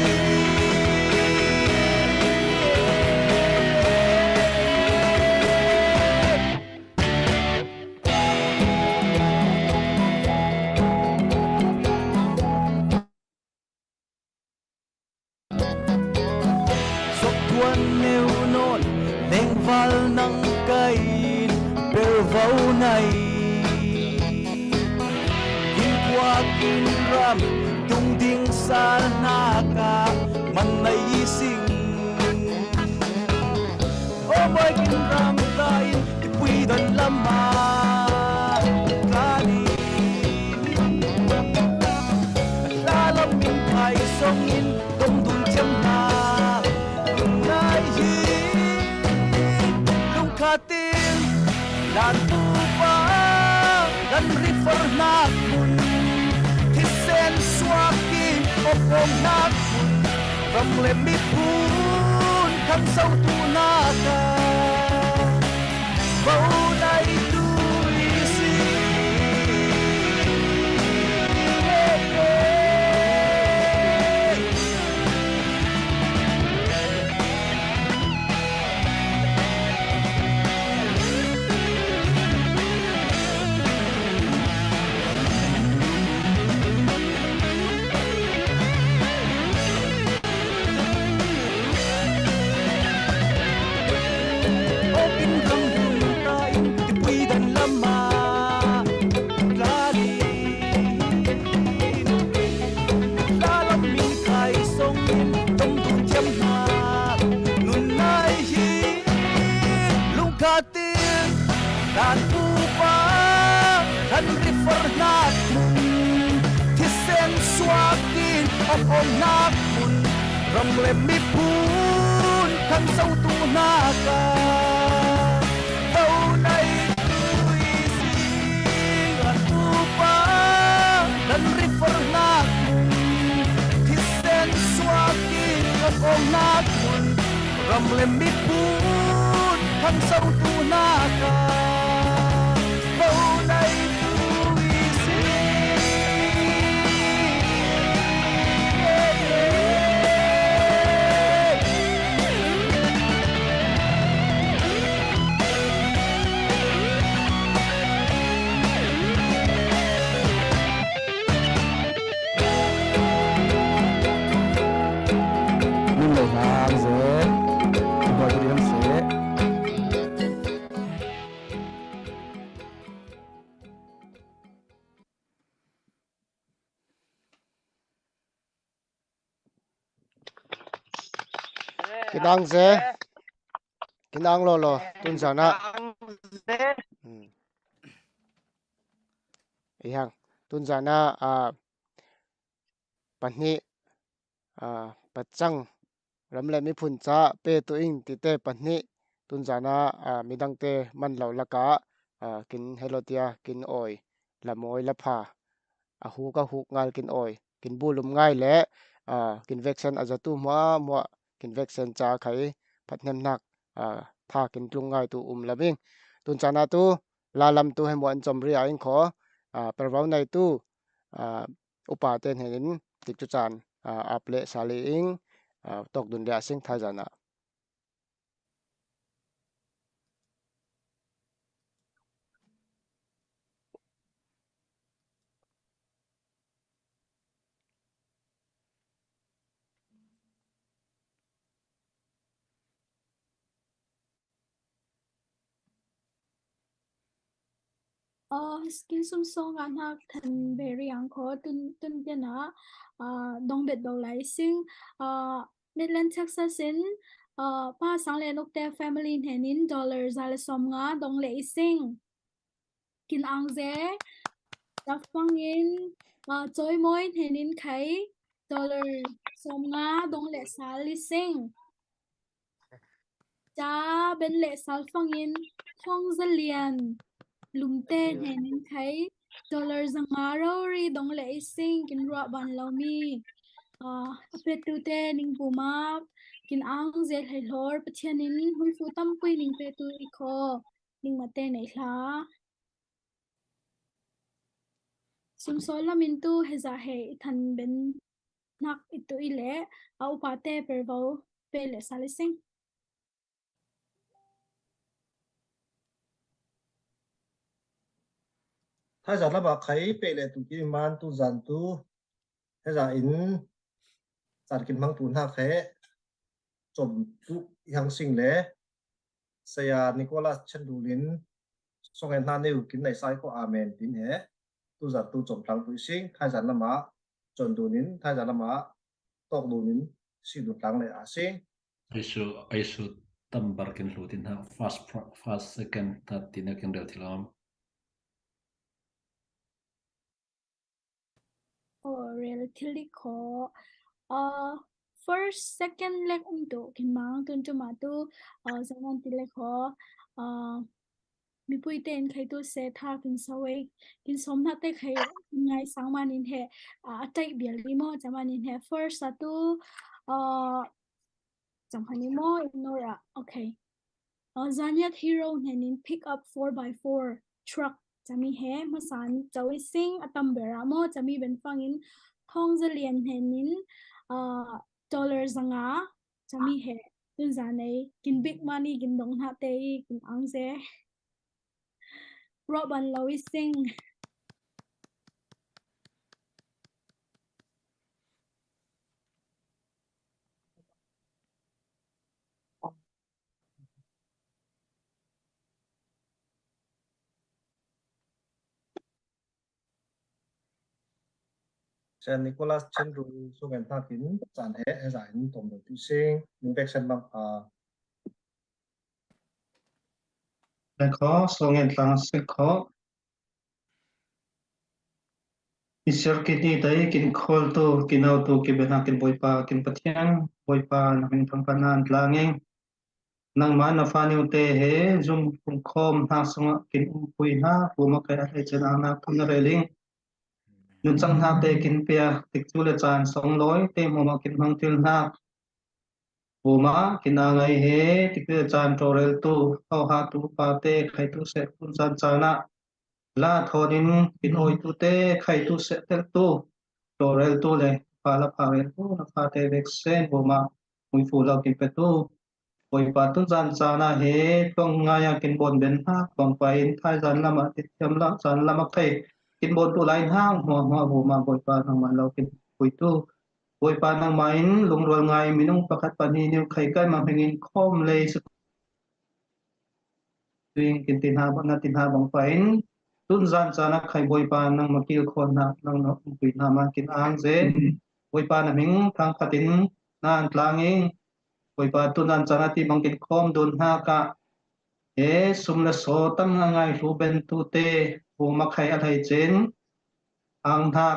Soktuan neu nawn, lengval nang kai in, belvo nai. Innkuak in ram, tung ding sal hnak ah, man nei i sing. Aw mawi kin ram ta in, tipui dan lam ah tlan i, a tla lam min khai song in, dong dun thiam hna. Nun nai hi, lungkhat in, nan pupa, nan river hnak mun, thisen suak i, op om hnak mun, ram le miphun, khangsotu hnak a, vo nei tu i si. nak mun, thisen suakin a om nak mun, ram le miphun thangsotu nak a vo neitu i sing a tupa dan river nak mun, thisen suakin a om nak mun, ram le miphun thangsotu nak a vo neitu i sing. Min lo nang ze, buat diri nang se. Kinang ze, kinang lo lo, tun zana. Hmm. Ihang, tun zana, ah, pahnih, ah, pachang, ram le miphun ca pe tu ing tite pahnih, tun zana, ah, midangte man lo laka, ah, kin helo tia, kin oi, la mawi la pha, a huk a huk ngal kin oi, kin bulum ngai le, ah, kin veksen a zatu hmuahmuah, kin veksen ca khai, phatnem nak, ah, tha kin tlung ngai tu um laming. Tun zana tu, la lam tu he muan chom ria ing kho, ah, pervau nai tu, ah, upa te hnenin tik cu caan, aa, ap le sali ing, aa, tawk dun le a sing thaizan ah. Aa, kin sum sawng a hnak than ve riang kho tun, tun tian ah, aa, dong bet do lai sing, aa, Midland, Texas in, aa, Pa Sang le Nukte family hnenin dollar za le sawm nga dong le i sing. Kin ang ze, Zafang in, aa, Chawi Mawi hnenin khai dollar sawm nga dong le sal i sing. Ca Ben le Salfang in Thawng Za Lian Lumte hnenin khai dollar za nga rori dong le i sing kin ruah ban lo mi, aa, a petu te ning pum ah kin ang ze hlei hlor Pathian in hmuifu tampui ning petu i kho ning mate nei hla. Sumsawl lam in tu heza he i than ben nak i tu i le a upa te pervo pe le sal i sing. Thaizan lam ah khai pe le tu ki man tu zan tu heza in caan kin hmang tu hnak he com tu i hang sing le Saya Nicholas Chandulin song en hna neu kin nei sai ko amen tin he tu zan tu com tlang tu i sing thaizan lam ah con dun in thaizan lam ah tawk dun in si dun tlang le a sing. Aisu, aisu tambar kin hlu tin ha first, first, second, third tin a kin rel thil om. Aw, rel thil i kho. Aa, first, second lek um tu kin mang tun tu ma tu, aa, zaman ti lek kho. Aa, mipui te in khai tu se tha kin sawei, kin sawm hna te khai ngai sang man in he, aa, a taih bial i maw zaman in he. First a tu, aa, cang khan i maw ignore ah. Okay. Aa, Zaniat Hero hnenin pick up four by four truck cami he hmasan co i sing a tam ber ah maw cami Ben Fang in Thawng Za Lian hnenin, aa, dollar za nga cami he tun zan ei kin big money kin dong hna te i kin ang ze. Ruah ban lo i sing. Saint Nicholas Chenru sungen hnakin caan he he za in tom lo ti sing. Infection bang a. Seng kho, sungen tlang seng kho. Isir kin it ei, kin khawltu, kin autu, kin biahna, kin Bawipa, kin Pathian, Bawipa, na hming thangpaihna an tlang ing. Nangmah na fa niute he, zum pungkhawm hna sungah kin umpui hna, puma kai a hei cen ang hna kin na rel ing. Nunchang hnate kin pia, tikcu le caan song lawi te hmuahmah kin hmang thil hna. Puma kin a ngai he, tikcu le caan ṭawreltu, hohatu pate, khaitu seh, tunsan caan ah la thawn in kin awitute, khaitu seh teltu, ṭawreltu le pha la pha reltu na fate veksen puma muifu lo kin petu. Bawipa tunsan caan ah he, tuang ngai a kin bawn ben hna, bangpa in thaizan lam ah, tithiam lam, zan lam ah khai kin bawntu lai hna, hmuahmua puma Bawipa nangmah lo kin puitu. Bawipa nangmah in lungrual ngai minung pakhat pahnih nih khai kai mah hmingin khawm lei suk ding kin ti hna, na ti hna bangpa in tunsan caan ah khai Bawipa nangmah kilkhawl hna, nangmah umpui hna man kin ang zen. Bawipa na hming thangphat in na an tlang ing. Bawipa tunsan caan ah ti bang kin khawm dun hna kah he sum le saw tam a ngai hlu bentute puma khai a hei cen ang hna.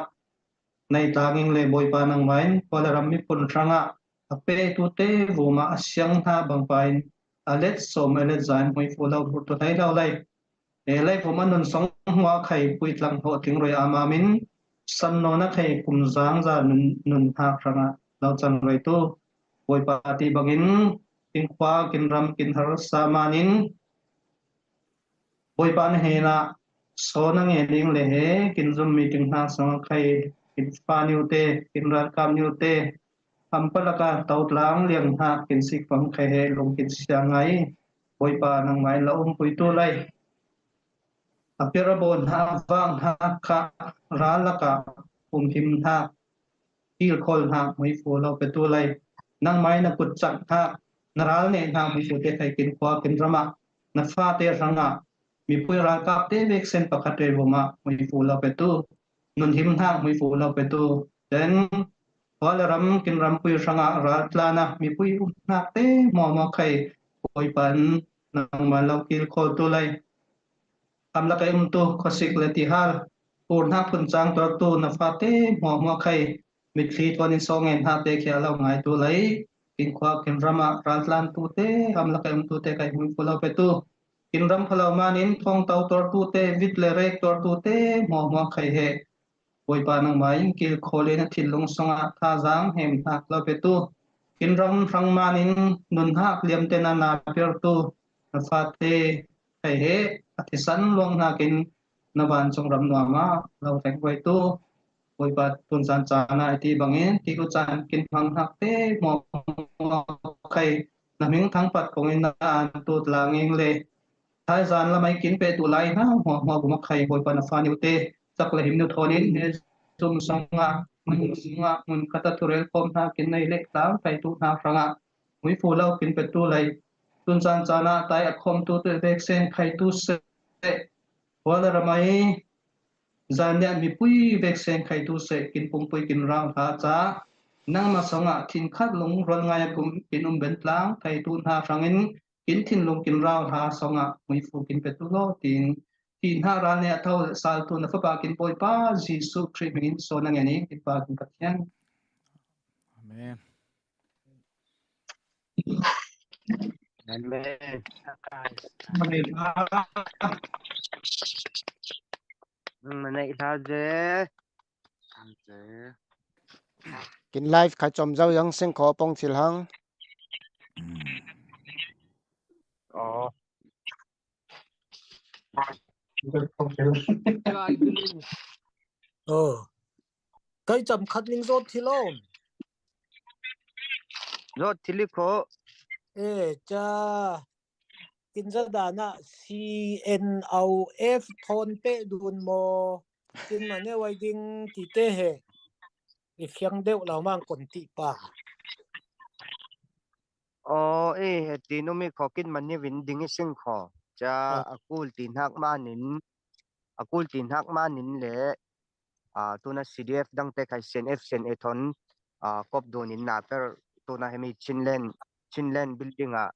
Nei tlang ing le Bawipa nangmah in khual le ram miphun hrangah a pehtute vuma a siang hna bangpa in a let sawm a let zain hmuifu lo hurtu hlei lo lei. E lei vum a nun song hmua khai puitlang hlawhtling roi amam in san nawn a khai kum zangza nun, nun hnak hrangah lo can roitu Bawipa ti bangin kin khua, kin ram, kin harsa man in Bawipa na hnenah sawn a ngen ding le he kin zum meeting hna sungah khai kin fa niute, kin ralkap niute, hampalaka totlang liang hna kin sikfang khai he lung kin sia ngai. Bawipa nangmah in lo umpuitu lai. A pir a bawn hna, a vak hna kha ral lakah humhim hna, kilkhawl hna, hmuifu lo petu lai. Nangmah in na kut cak hna, na ral neh hna, hmuifu te khai kin khua, kin ram ah, na fate hrangah, mipui ralkap te veksen pakhat rel vumah, hmuifu lo petu, nun him hna, hmuifu lo petu. Then, khua le ram, kin rampui hrangah, ral tlan ah, mipui um hnak te, hmuahmua khai, Bawipa in nangmah lo kilkhawl tu lai. Hamlak i umtu khuasik le tihal, ur hnak phun cang tuartu na fate hmuahmua khai mitthli tuan in sawng ngen hna te khi a lo ngaitu lai. Kin khua kin ram ah raltlantu te, hamlak i umtu te khai hmuifu lo petu. Kin ram phalo man in thawngtau tuartu te, vit le rek tuartu te hmuahmua khai he Bawipa nangmah in kilkhawl in a thinlung sungah thazaang hnemhnak lo petu. Kin ram hrang man in nunhak liam te na na piartu na fate khai he a thisan luang hnakin na vancung ram nuam ah lo hrengruaitu. Bawipa tunsan caan ah i ti bangin ti u caan kin hmang hnak te hmuahmua khai na hming thangpat kong in na an tu tlang ing le thaizan lam ai kin peh tu lai hna hmuahmua bu mak khai Bawipa na fa niu te cak le him niu thawn in he zum sungah mun sungah mun khat a thurel khawm hna kin nei lek tlang khai tu hna hrangah hmuifu lo kin peh tu lai. Tunsan caan ah tai a khawm tu te veksen khai tu seh. Khua le ram ai zan nih mipui veksen khai tu seh kin pumpui kin rau hla ca nangmah sungah thin khat lung rual ngai a kum kin um ben tlang khai tu hna hrangin kin thinlung kin rau hla sawngah hmuifu kin petu law, tiin ti hna ral nih a tho le saltu na fapa kin Bawipa Jesuh Khrih hmingin sawn a ngen i kin pa kin Pathian. Amen. Amen. Amen. Amen. Amen. Kin live khai com zo yang sing kho pong thil hang. Oh. Oh. Kai cam khat ning zot thil om. Zot thil i kho. Eh, ca. Kin za dan ah C N O F thawn peh dun maw? Kin ma ne wai ding ti te he. I fiang deuh lo mang kon ti pa. Aw, e, he ti numi kho kin ma ne win ding i sing kho. Ca a kul ti hnak manin, a kul ti hnak manin le, a, tuna C D F dang te khai C N F, C N A thawn, a, kop dun in na per tuna hemi Chinland, Chinland building ah,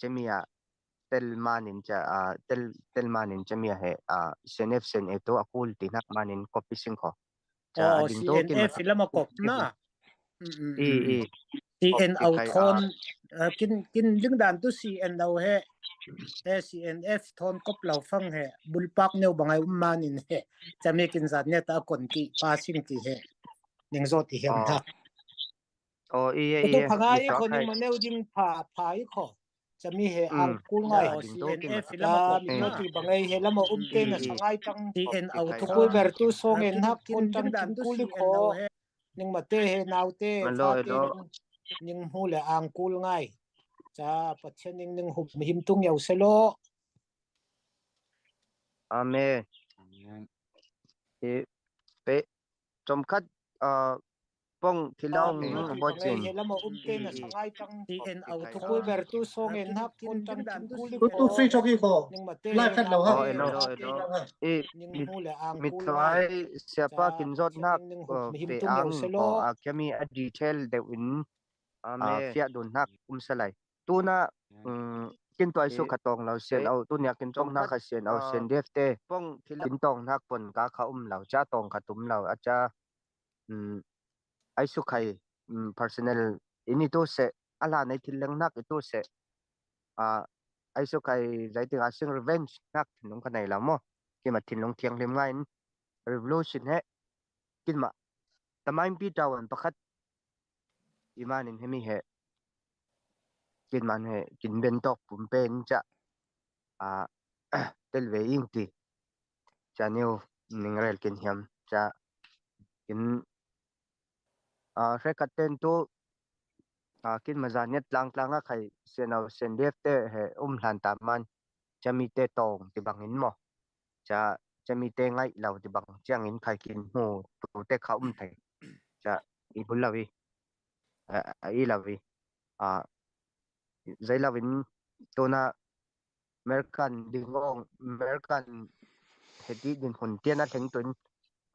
cemi ah, tel manin ca, ah, tel, tel manin ca mi a he, ah, C N F, C N A tu a kul ti nak manin kop i sing kho. Ca a ding tu kin CNF masak lama kop na. I, i. CNO thon, ah, kin, kin ding dan tu CNO he, he CNF thon kop lo fang he, bulpak neu bangai um manin he, ca mi kin zat ne ta kon ki, pa sing ki he. Ning zot i hiam thak. Oh, i, i, i. Phangai i kho ning maneu ding pha, pha i kho. Ca mi he ang kul ngai. CNF lama kop na. Ti bangai he lama um te na sangai tang. CNO thon. Kul ber tu song en hak kun tang kin kul i kho. Ning mate he naute, fate ning hmu le ang kul ngai. Ca Pathian ning ning hum him tung yau se lo. Amen. I pe chomkhat, ah, pong thilong ning bo chin. He lama um te na sangai tang. Kul ber tu song en hak kun tang kin kul i kho. Tu free choki kho. Ning mate lai khat lo ha. Ning hmu le ang kul ngai. Siapa kin zot nak, uh, pe ang ko a kemi a detail deuh in, uh, fiah dun nak um salai. Tuna, um, kin tu ai su kha tong lo sian au, tuni a kin tong nak kha sian au, sian def te. Kin tong nak pon ka kha um lo, ca tong kha tum lo, a ca, um, ai su khai, um, personal ini tu se, a la nei thil leng nak i tu se. A, ai su khai zai ting a sing revenge nak thinlung ka nei lo mo. Kima thinlung thiang lim ngai in revolution he. Kin ma. Tamain pi tawan pakhat. I manin hemi he. Kin man he, kin ben tok pum pen ca. A, tel ve ing ti. Ca niu ning rel kin hiam. Ca kin, a, hre khat ten tu, a, kin mazan niat tlang tlang a khai sian au sian def te he um hlan ta man. Ca mi te tong ti bang in mo. Ca, ca mi te ngai lo ti bang ciang in khai kin hmu tu te kha um thei. Ca i bul lo i. A, a i lo i. A, zai lo in tuna American ding ong, American heti din hun tian a thleng tun,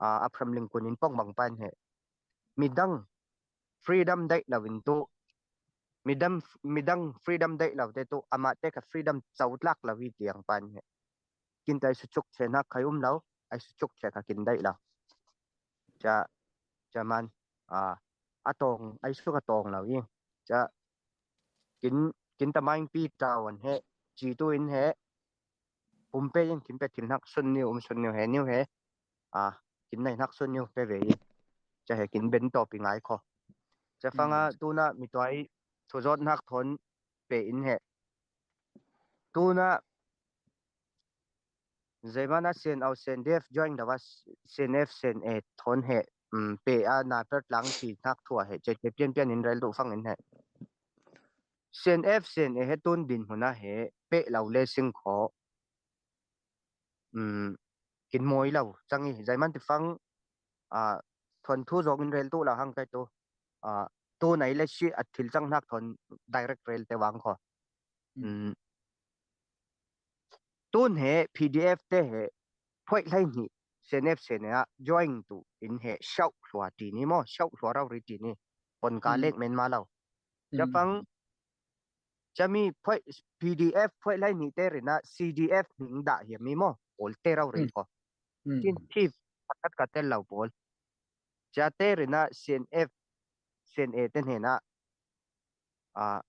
a, Abraham Lincoln in pong bang pan he. Midang freedom dai lo in tu. Midang, midang freedom dai lo te tu. Ama te ka freedom cau tlak lo i tiang pan he. Kin tai su chuk che nak khai um lo. Ai su chuk che ka kin dai lo. Ca, ca man, a, a tong, ai su ka tong lo i. Ca, kin, kin tamain pi tawan he, ci tu in he, pum pe in kin pe thil nak sun niu, um sun niu he, niu he, a, kin nai nak sun niu pe ve i. Ca he kin ben to pi ngai kho. Ca fanga tuna mi tuai, thu zot nak thon pe in he. Tuna, Zeimana C N O, C N D F join dawa, C N F, C N A thon he, um, pe a na per tlang ti nak thua he, che che pian pian in rel tu fang in he. C N F, C N A he tun din huna he, pe lo le sing kho. Um, kin moi lo, chang i, Zeiman ti fang, a, thon thu zong in rel tu lo hang kai tu. A, tu nai le si a thil chang nak thon direct rel te wang kho. Um, tun he P D F te he phoih lai ni C N F C N A join tu in he siau hlua ti ni mo, siau hlua rau ri ti ni. Pon ka lek men ma lo. Ca fang, ca mi phoih P D F phoih lai ni te rina C D F ning da hiam mi mo, ol te rau ri ko. Kin thip pakat ka tel lo pol. Ca te rina C N F, C N A te hena, a,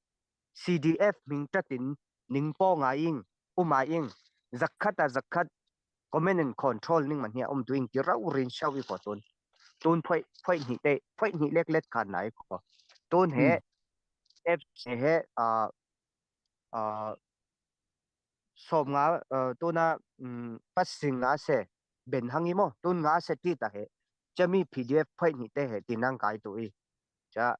C D F hming tatin ning paw ngai ing, um a ing, zakhat a zakhat, command and control ning man hia um tu ing ti rau rin siau i ko tun. Tun phoih, phoih hnih te, phoih hnih lek let khan lai ko. Tun he, F he, a, a, som nga, a, tuna, um, pasing nga se, ben hang i mo, tun nga se ti ta he. Ca mi P D F phoih hnih te he, ti nang kai tu i. Ca,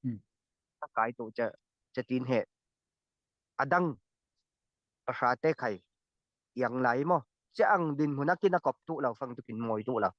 kai tu ca, ca tin he. Adang, pasra te khai, iang lai mo. Ca ang din huna kin a kop tu lo, fang tu kin moi tu lo.